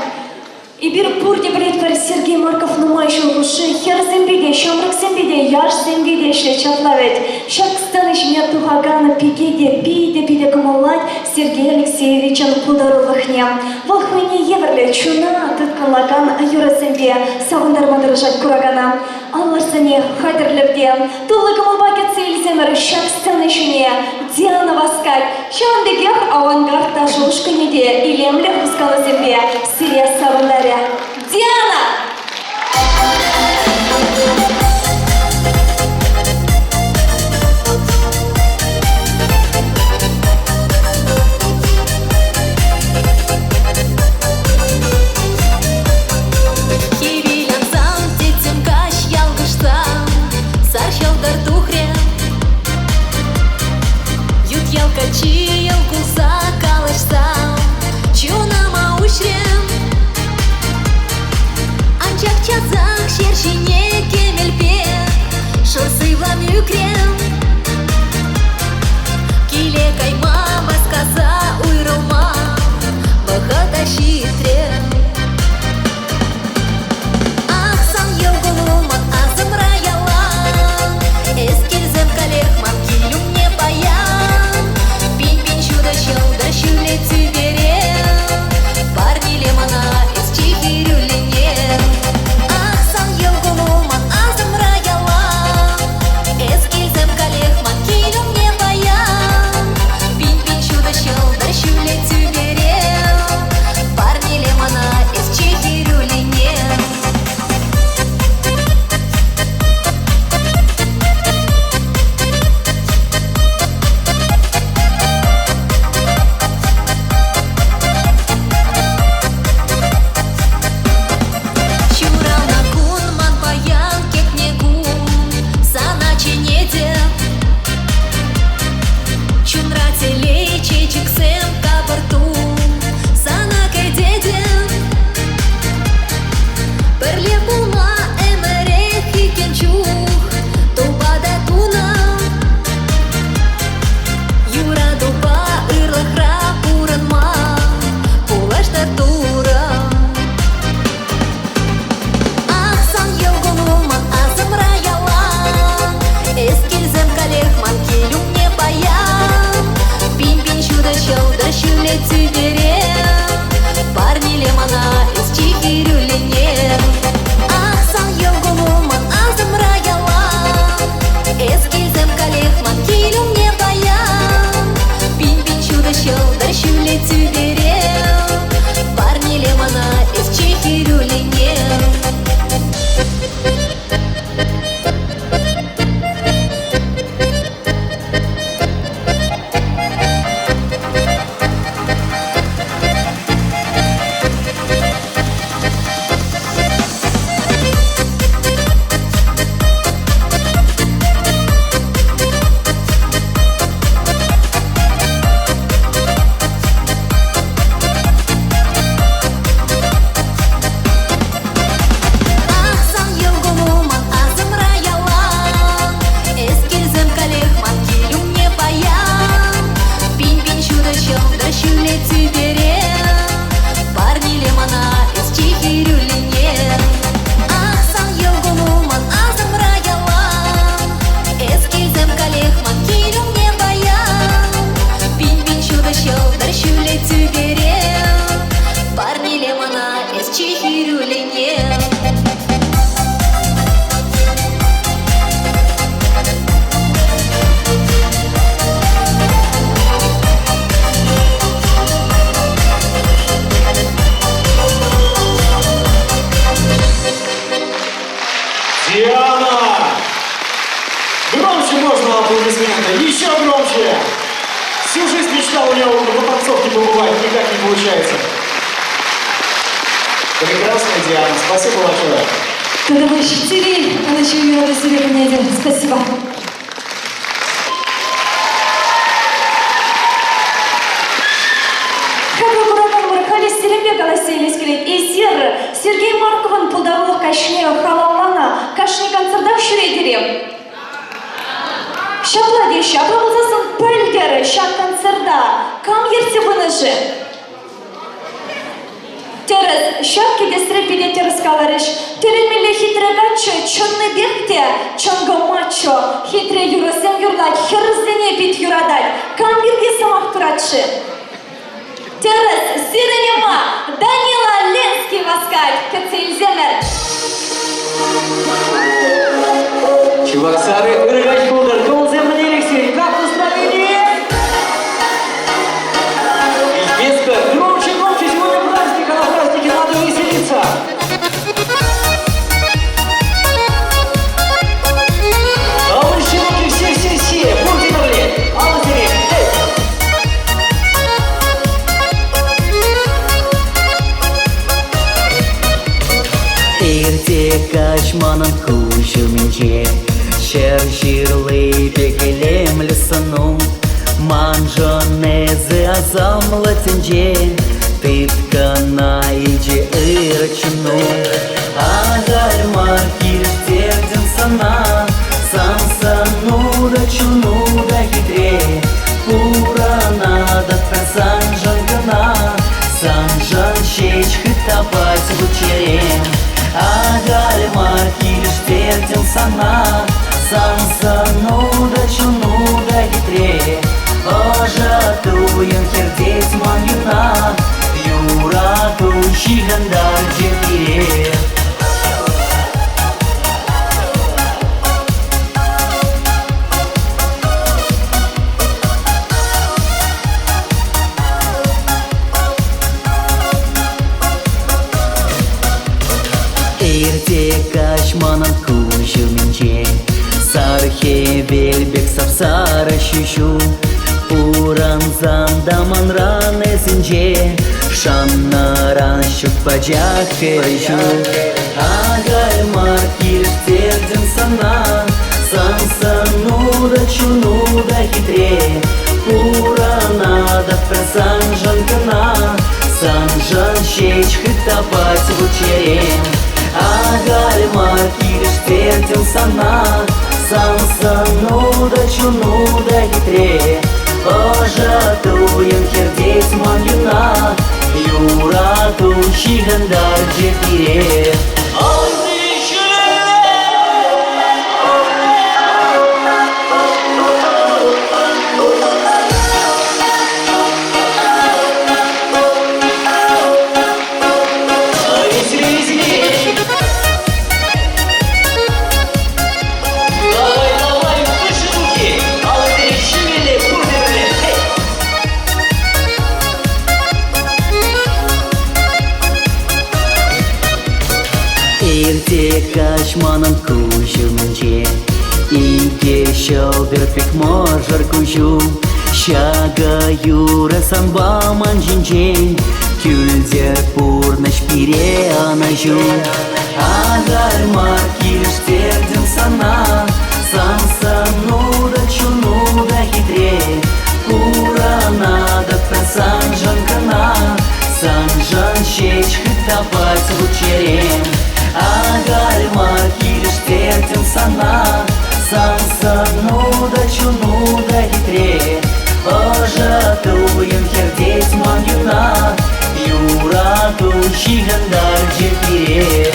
Эпир пурте пӗлетпӗр, Сергей Марков нумай ҫул хушши хӗрсемпе те, ҫамрӑксемпе те, яшсемпе те ӗҫлет ҫапла вӗт. Ҫак сцена ҫине тухакан пике те питӗ-питӗ кӑмӑллать Сергей Алексеевичӑн пултарулӑхне. Вӑл хӑйне евӗрлӗ чуна тыткӑнлакан юрӑсемпе савӑнтарма тӑрӑшать куракана. Аллӑрсене хатӗрлӗр те тулли кӑмӑлпа кӗтсе илсемӗр ҫак сцена ҫине Диана васкать. Ҫавӑн пекех Авангард ташӑ ушкӑнӗ те илемлӗ хусканусемпе сире савӑнтарӗ. Диана! Хӗвел ансан, тӗттӗм каҫ ялкӑшсан, Сар ҫӑлтӑр тухрӗ. Ют ял каччи йӑл кулса калаҫса Чунӑма уҫрӗ. Анчах часах ҫер ҫине кӗмӗлпе Шӑр сывлам ӳкрӗ. Киле кайма васкаса уйрӑлма Вӑхӑта ҫитрӗ. Ах, сан йӑл-кулу ман асӑмра ялан. Эс килсем каллех ман кил умне паян. Пин-пин ҫутӑ ҫӑлтӑр ҫӳле тӳпере. Парнеле мана эс чи хӗрӳллине. Ах, сан йӑл-кулу ман асӑмра ялан. Эс килсем каллех ман кил умне паян. Пин-пин ҫутӑ ҫӑлтӑр ҫӳле тӳпере. Парнеле мана эс чи хӗрӳллине. Ҫуралнӑ кун ман паян кӗтнӗ кун сана чӗнетӗп. Чунра телей чечексем капӑр тум сана кӗтетӗп. Пӗрле пулма ӗмӗрех иккен чух тупа та тунӑ. Юратупа ырлӑхра пурӑнма пулӑштӑр Турӑ. Ах, сан йӑл-кулу ман асӑмра ялан. Эс килсем каллех ман кил умне паян. Пин-пин ҫутӑ ҫӑлтӑр ҫӳле тӳпере. Парнеле мана эс чи хӗрӳллине. Ах, сан йӑл-кулу ман асӑмра ялан. Эс килсем каллех ман кил умне паян. Пин-пин ҫутӑ ҫӑлтӑр ҫӳле тӳпере. Парнеле мана эс чи хӗрӳллине. Ах, сан йӑл-кулу ман асӑмра ялан. Эс килсем каллех ман кил умне паян. Пин-пин ҫутӑ ҫӑлтӑр ҫӳле тӳпере. Парнеле мана эс чи хӗрӳллине. Ах, сан йӑл-кулу ман асӑмра ялан. Эс килсем каллех ман кил умне паян. Пин-пин ҫутӑ ҫӑлтӑр ҫӳле тӳпере. Парнеле мана эс чи хӗрӳллине. Диана! Громче можно аплодисменты, еще громче! Всю жизнь мечтал у него на танцовке побывать, никак не получается. Прекрасная Диана, спасибо большое. Тадавыш телей, Спасибо. Хаклӑ кураканӑмӑр халӗ сирӗнпе калаҫса илес килет. Эсир Сергей Марковӑн пултарулӑх каҫне халалланӑ кашни концертах ҫӳретӗр-и? Ҫапла теҫҫӗ. Апла пулсассӑн пӗлтӗр ҫак концерта кам ертсе пынӑ-ши? Тӗрӗс. ҫак кӗтесре питӗ тӗрӗс каларӗҫ. Тӗлӗнмелле хитре каччӑ чӑннипех те чӑнкӑ маччо. Хитре юрӑсем юрлать, хӗрсене пит юратать. Кам пирки сӑмах пырать-ши? Тӗрӗс, сирӗн ума Данила Ленский васкать. Кӗтсе илсемӗр. Чебоксары, ырӑ каҫ пултӑр. Кӑмӑлсем мӗнле, Алексей? Как настроение? Илтместпӗр. Громче, громче, сегодня праздник, а на празднике надо веселиться. А вы руки все, все, все, пурте пӗрле. Алӑсене, эй! Ирте каҫ манӑн куҫ умӗнче Ҫӗр ҫырли пек илемлӗ сӑну. Маншӑн эсӗ асамлӑ тӗнче, Тыткӑна илчӗ ырӑ чуну. Ахаль мар килӗштертӗм сана, Сан сӑну та чуну та хитре. Пурӑнатӑп пӗр саншӑн кӑна, Саншӑн ҫеҫ хыт тапать вут чӗрем. Ахаль мар килӗштертӗм сана, Сан сӑну та чуну та хитре. Ӑшӑ туйӑм хӗртет ман юна, Юрату ҫыхӑнтарчӗ пире. Ирте каҫ манӑн куҫ умӗнче Сар хӗвел пек сап-сарӑ ҫӳҫӳ. Пурӑнсан та манран эсӗнче Шаннӑран ҫук пачах хӗрӗҫӳ. Ахаль мар килӗштертӗм сана, Сан сӑну та чуну та хитре. Пурӑнатӑп пӗр саншӑн кӑна, Саншӑн ҫеҫ хыт тапать вут чӗрем. Ахаль мар килӗштертӗм сана, Сан сӑну та чуну та хитре. Ӑшӑ туйӑм хӗртет ман юна, Юрату ҫыхӑнтарчӗ пире. Давай, давай, выше руки! Алӑсене ҫӳлелле, пурте пӗрле! Эй! Ирте каҫ манӑн куҫ умӗнче Икӗ ҫӑлтӑр пек мӑшӑр куҫу. Ҫакӑ юрӑ санпа ман ҫинчен Кӳлтӗр пурнӑҫ пире ӑнӑҫу. Ахаль мар килӗштертӗм сана, Сан сӑну та чуну та хитре. Пурӑнатӑп пӗр саншӑн кӑна, Саншӑн ҫеҫ хыт тапать вут чӗрем. Ахаль мар килӗштертӗм сана, Сан сӑну та чуну та хитре. Ӑшӑ туйӑм хӗртет ман юна, Юрату ҫыхӑнтарчӗ пире.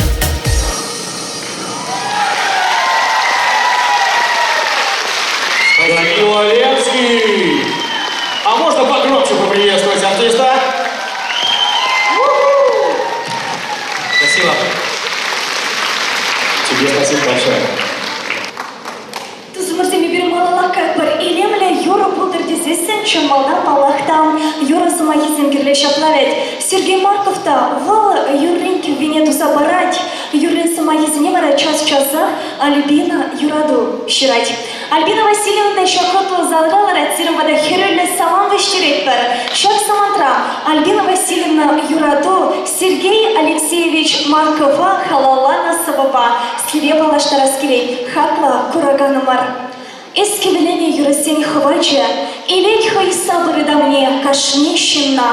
Данила Ленский! А можно погромче поприветствовать артиста? Спасибо. Тебе спасибо большое. Тусӑмӑрсем эпир малалла кайӑпӑр. Илемлӗ юрӑ пултӑр тесессӗн чӑн малтан паллах та юрӑ сӑмахӗсем кирлӗ ҫапла вӗт. Сергей Марков та вӑл юррин кӗввине туса парать. Юррин сӑмахӗсене вара час-часах Альбина Юрату ҫырать. Альбина Васильевна та ҫак хӑтлӑ залра ларать, сирӗн пата хӗрӳллӗ салам вӗҫтеретпӗр. Ҫак самантра Альбина Васильевна Юрату Сергей Алексеевич Маркова халалланӑ сӑвӑпа сире паллаштарас килет, хаклӑ кураканӑмӑр. Эс кӗвӗленӗ юрӑсен хӑвачӗ илет хӑй сапӑр ытамне кашни ҫынна.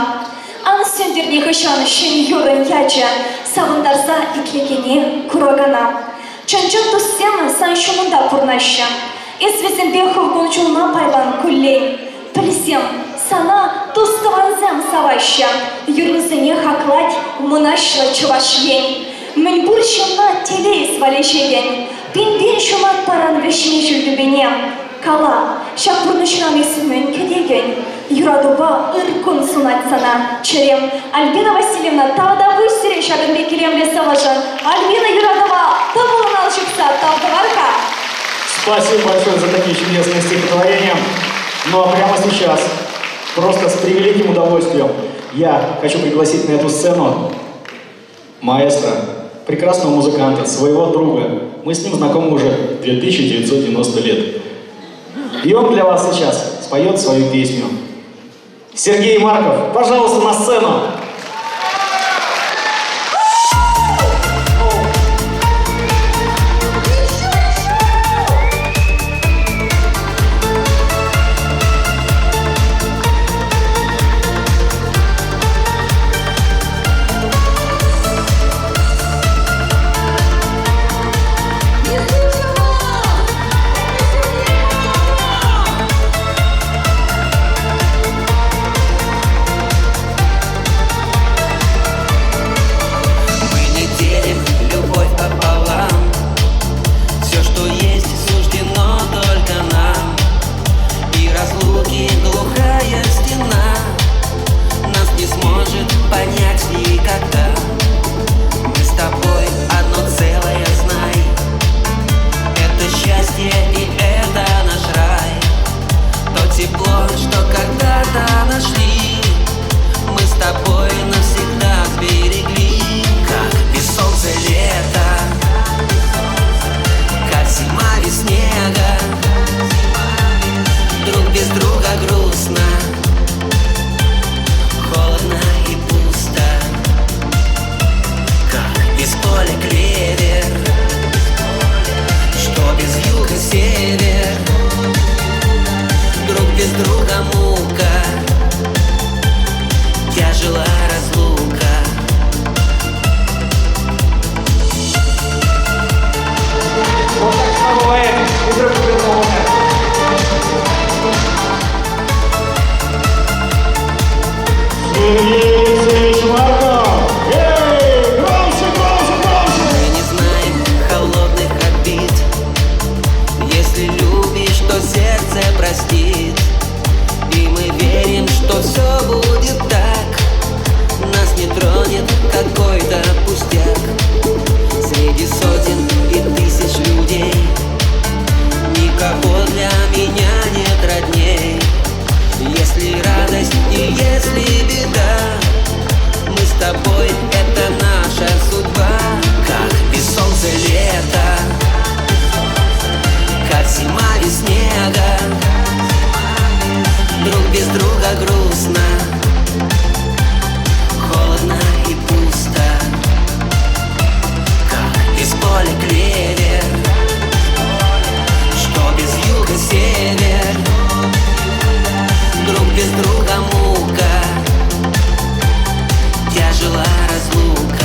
Ан сӳнтер нихӑҫан ҫӗн юрӑн ячӗ, савӑнтарса итлекене, куракана. Чӑн-чӑн туссем сан ҫумӑнта пурӑнаҫҫӗ. Эс вӗсемпе хӑв кун-ҫулна пайлан куллен. Пӗлсем, Сана тус-тӑвансем саваҫҫӗ, юррусене хаклать мӑнаҫлӑ Чӑваш Ен. Мӗнпур ҫынна телей валеҫекен, пин-пин ҫунат паран вӗҫне ҫӳл тӳпене. Кала, ҫак пурнӑҫран эс мӗн кӗтетӗн? Юратупа ыр кун сунать сана чӗрем. Альбина Васильевна, тавтапуҫ сире ҫакӑн пек илемлӗ сӑвӑшӑн. Альбина юратӑва тӑвӑллӑн ал ҫупса тав тӑвар-ха. Спасибо большое за такие чудесные стихотворения. Ну а прямо сейчас, просто с превеликим удовольствием, я хочу пригласить на эту сцену маэстро, прекрасного музыканта, своего друга. Мы с ним знакомы уже 2990 лет. И он для вас сейчас споет свою песню. Сергей Марков, пожалуйста, на сцену! Мы не делим любовь пополам. Все, что есть, суждено только нам. И разлуки глухая стена нас не сможет понять никогда. Мы с тобой одно целое, знай. Это счастье и это наш рай. То тепло, что когда-то нашли, мы с тобой навсегда сберегли. Как без солнца лето, как зима без снега. Друг без друга грустно, холодно и пусто. Как без поля клевер, что без юга север. Друг без друга мука, тяжела разлука. Вот так бывает. И друг друга Сергей Алексеевич Марков! Эй, громче, громче, громче! Мы не знаем холодных обид. Если любишь, то сердце простит. И мы верим, что все будет так. Нас не тронет какой-то пустяк. Среди сотен и тысяч людей никого для меня нет родней. Если радость и если беда, мы с тобой, это наша судьба. Как без солнца лето, как зима без снега. Друг без друга грустно, холодно и пусто. Как без поля клевер, что без юга север. Друг без друга мука, тяжела разлука.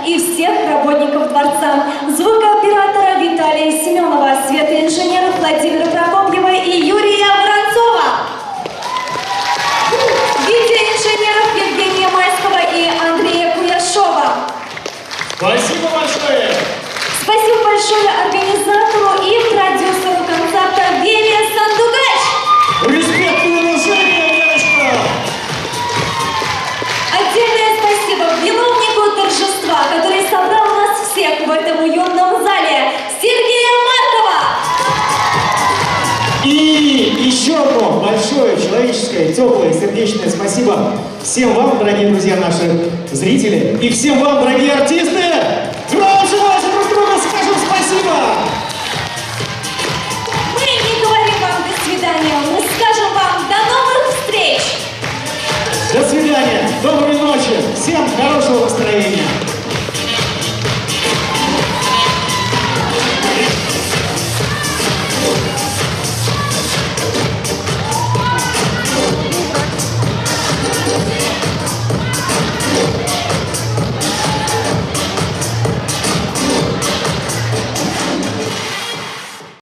и всех работников дворца, звукооператора Виталия Семенова, светоинженеров Владимира Прокопьева и Юрия Воронцова, видеоинженеров Евгения Майского и Андрея Куяшова. Спасибо большое! Спасибо большое организатору и продюсеру концерта Вере Сандугач! Респект и уважение, Верочка! Отдельное спасибо виновнику торжества, который собрал нас всех в этом уютном зале, Сергея Маркова! И еще одно большое человеческое, теплое, сердечное спасибо всем вам, дорогие друзья, наши зрители, и всем вам, дорогие артисты!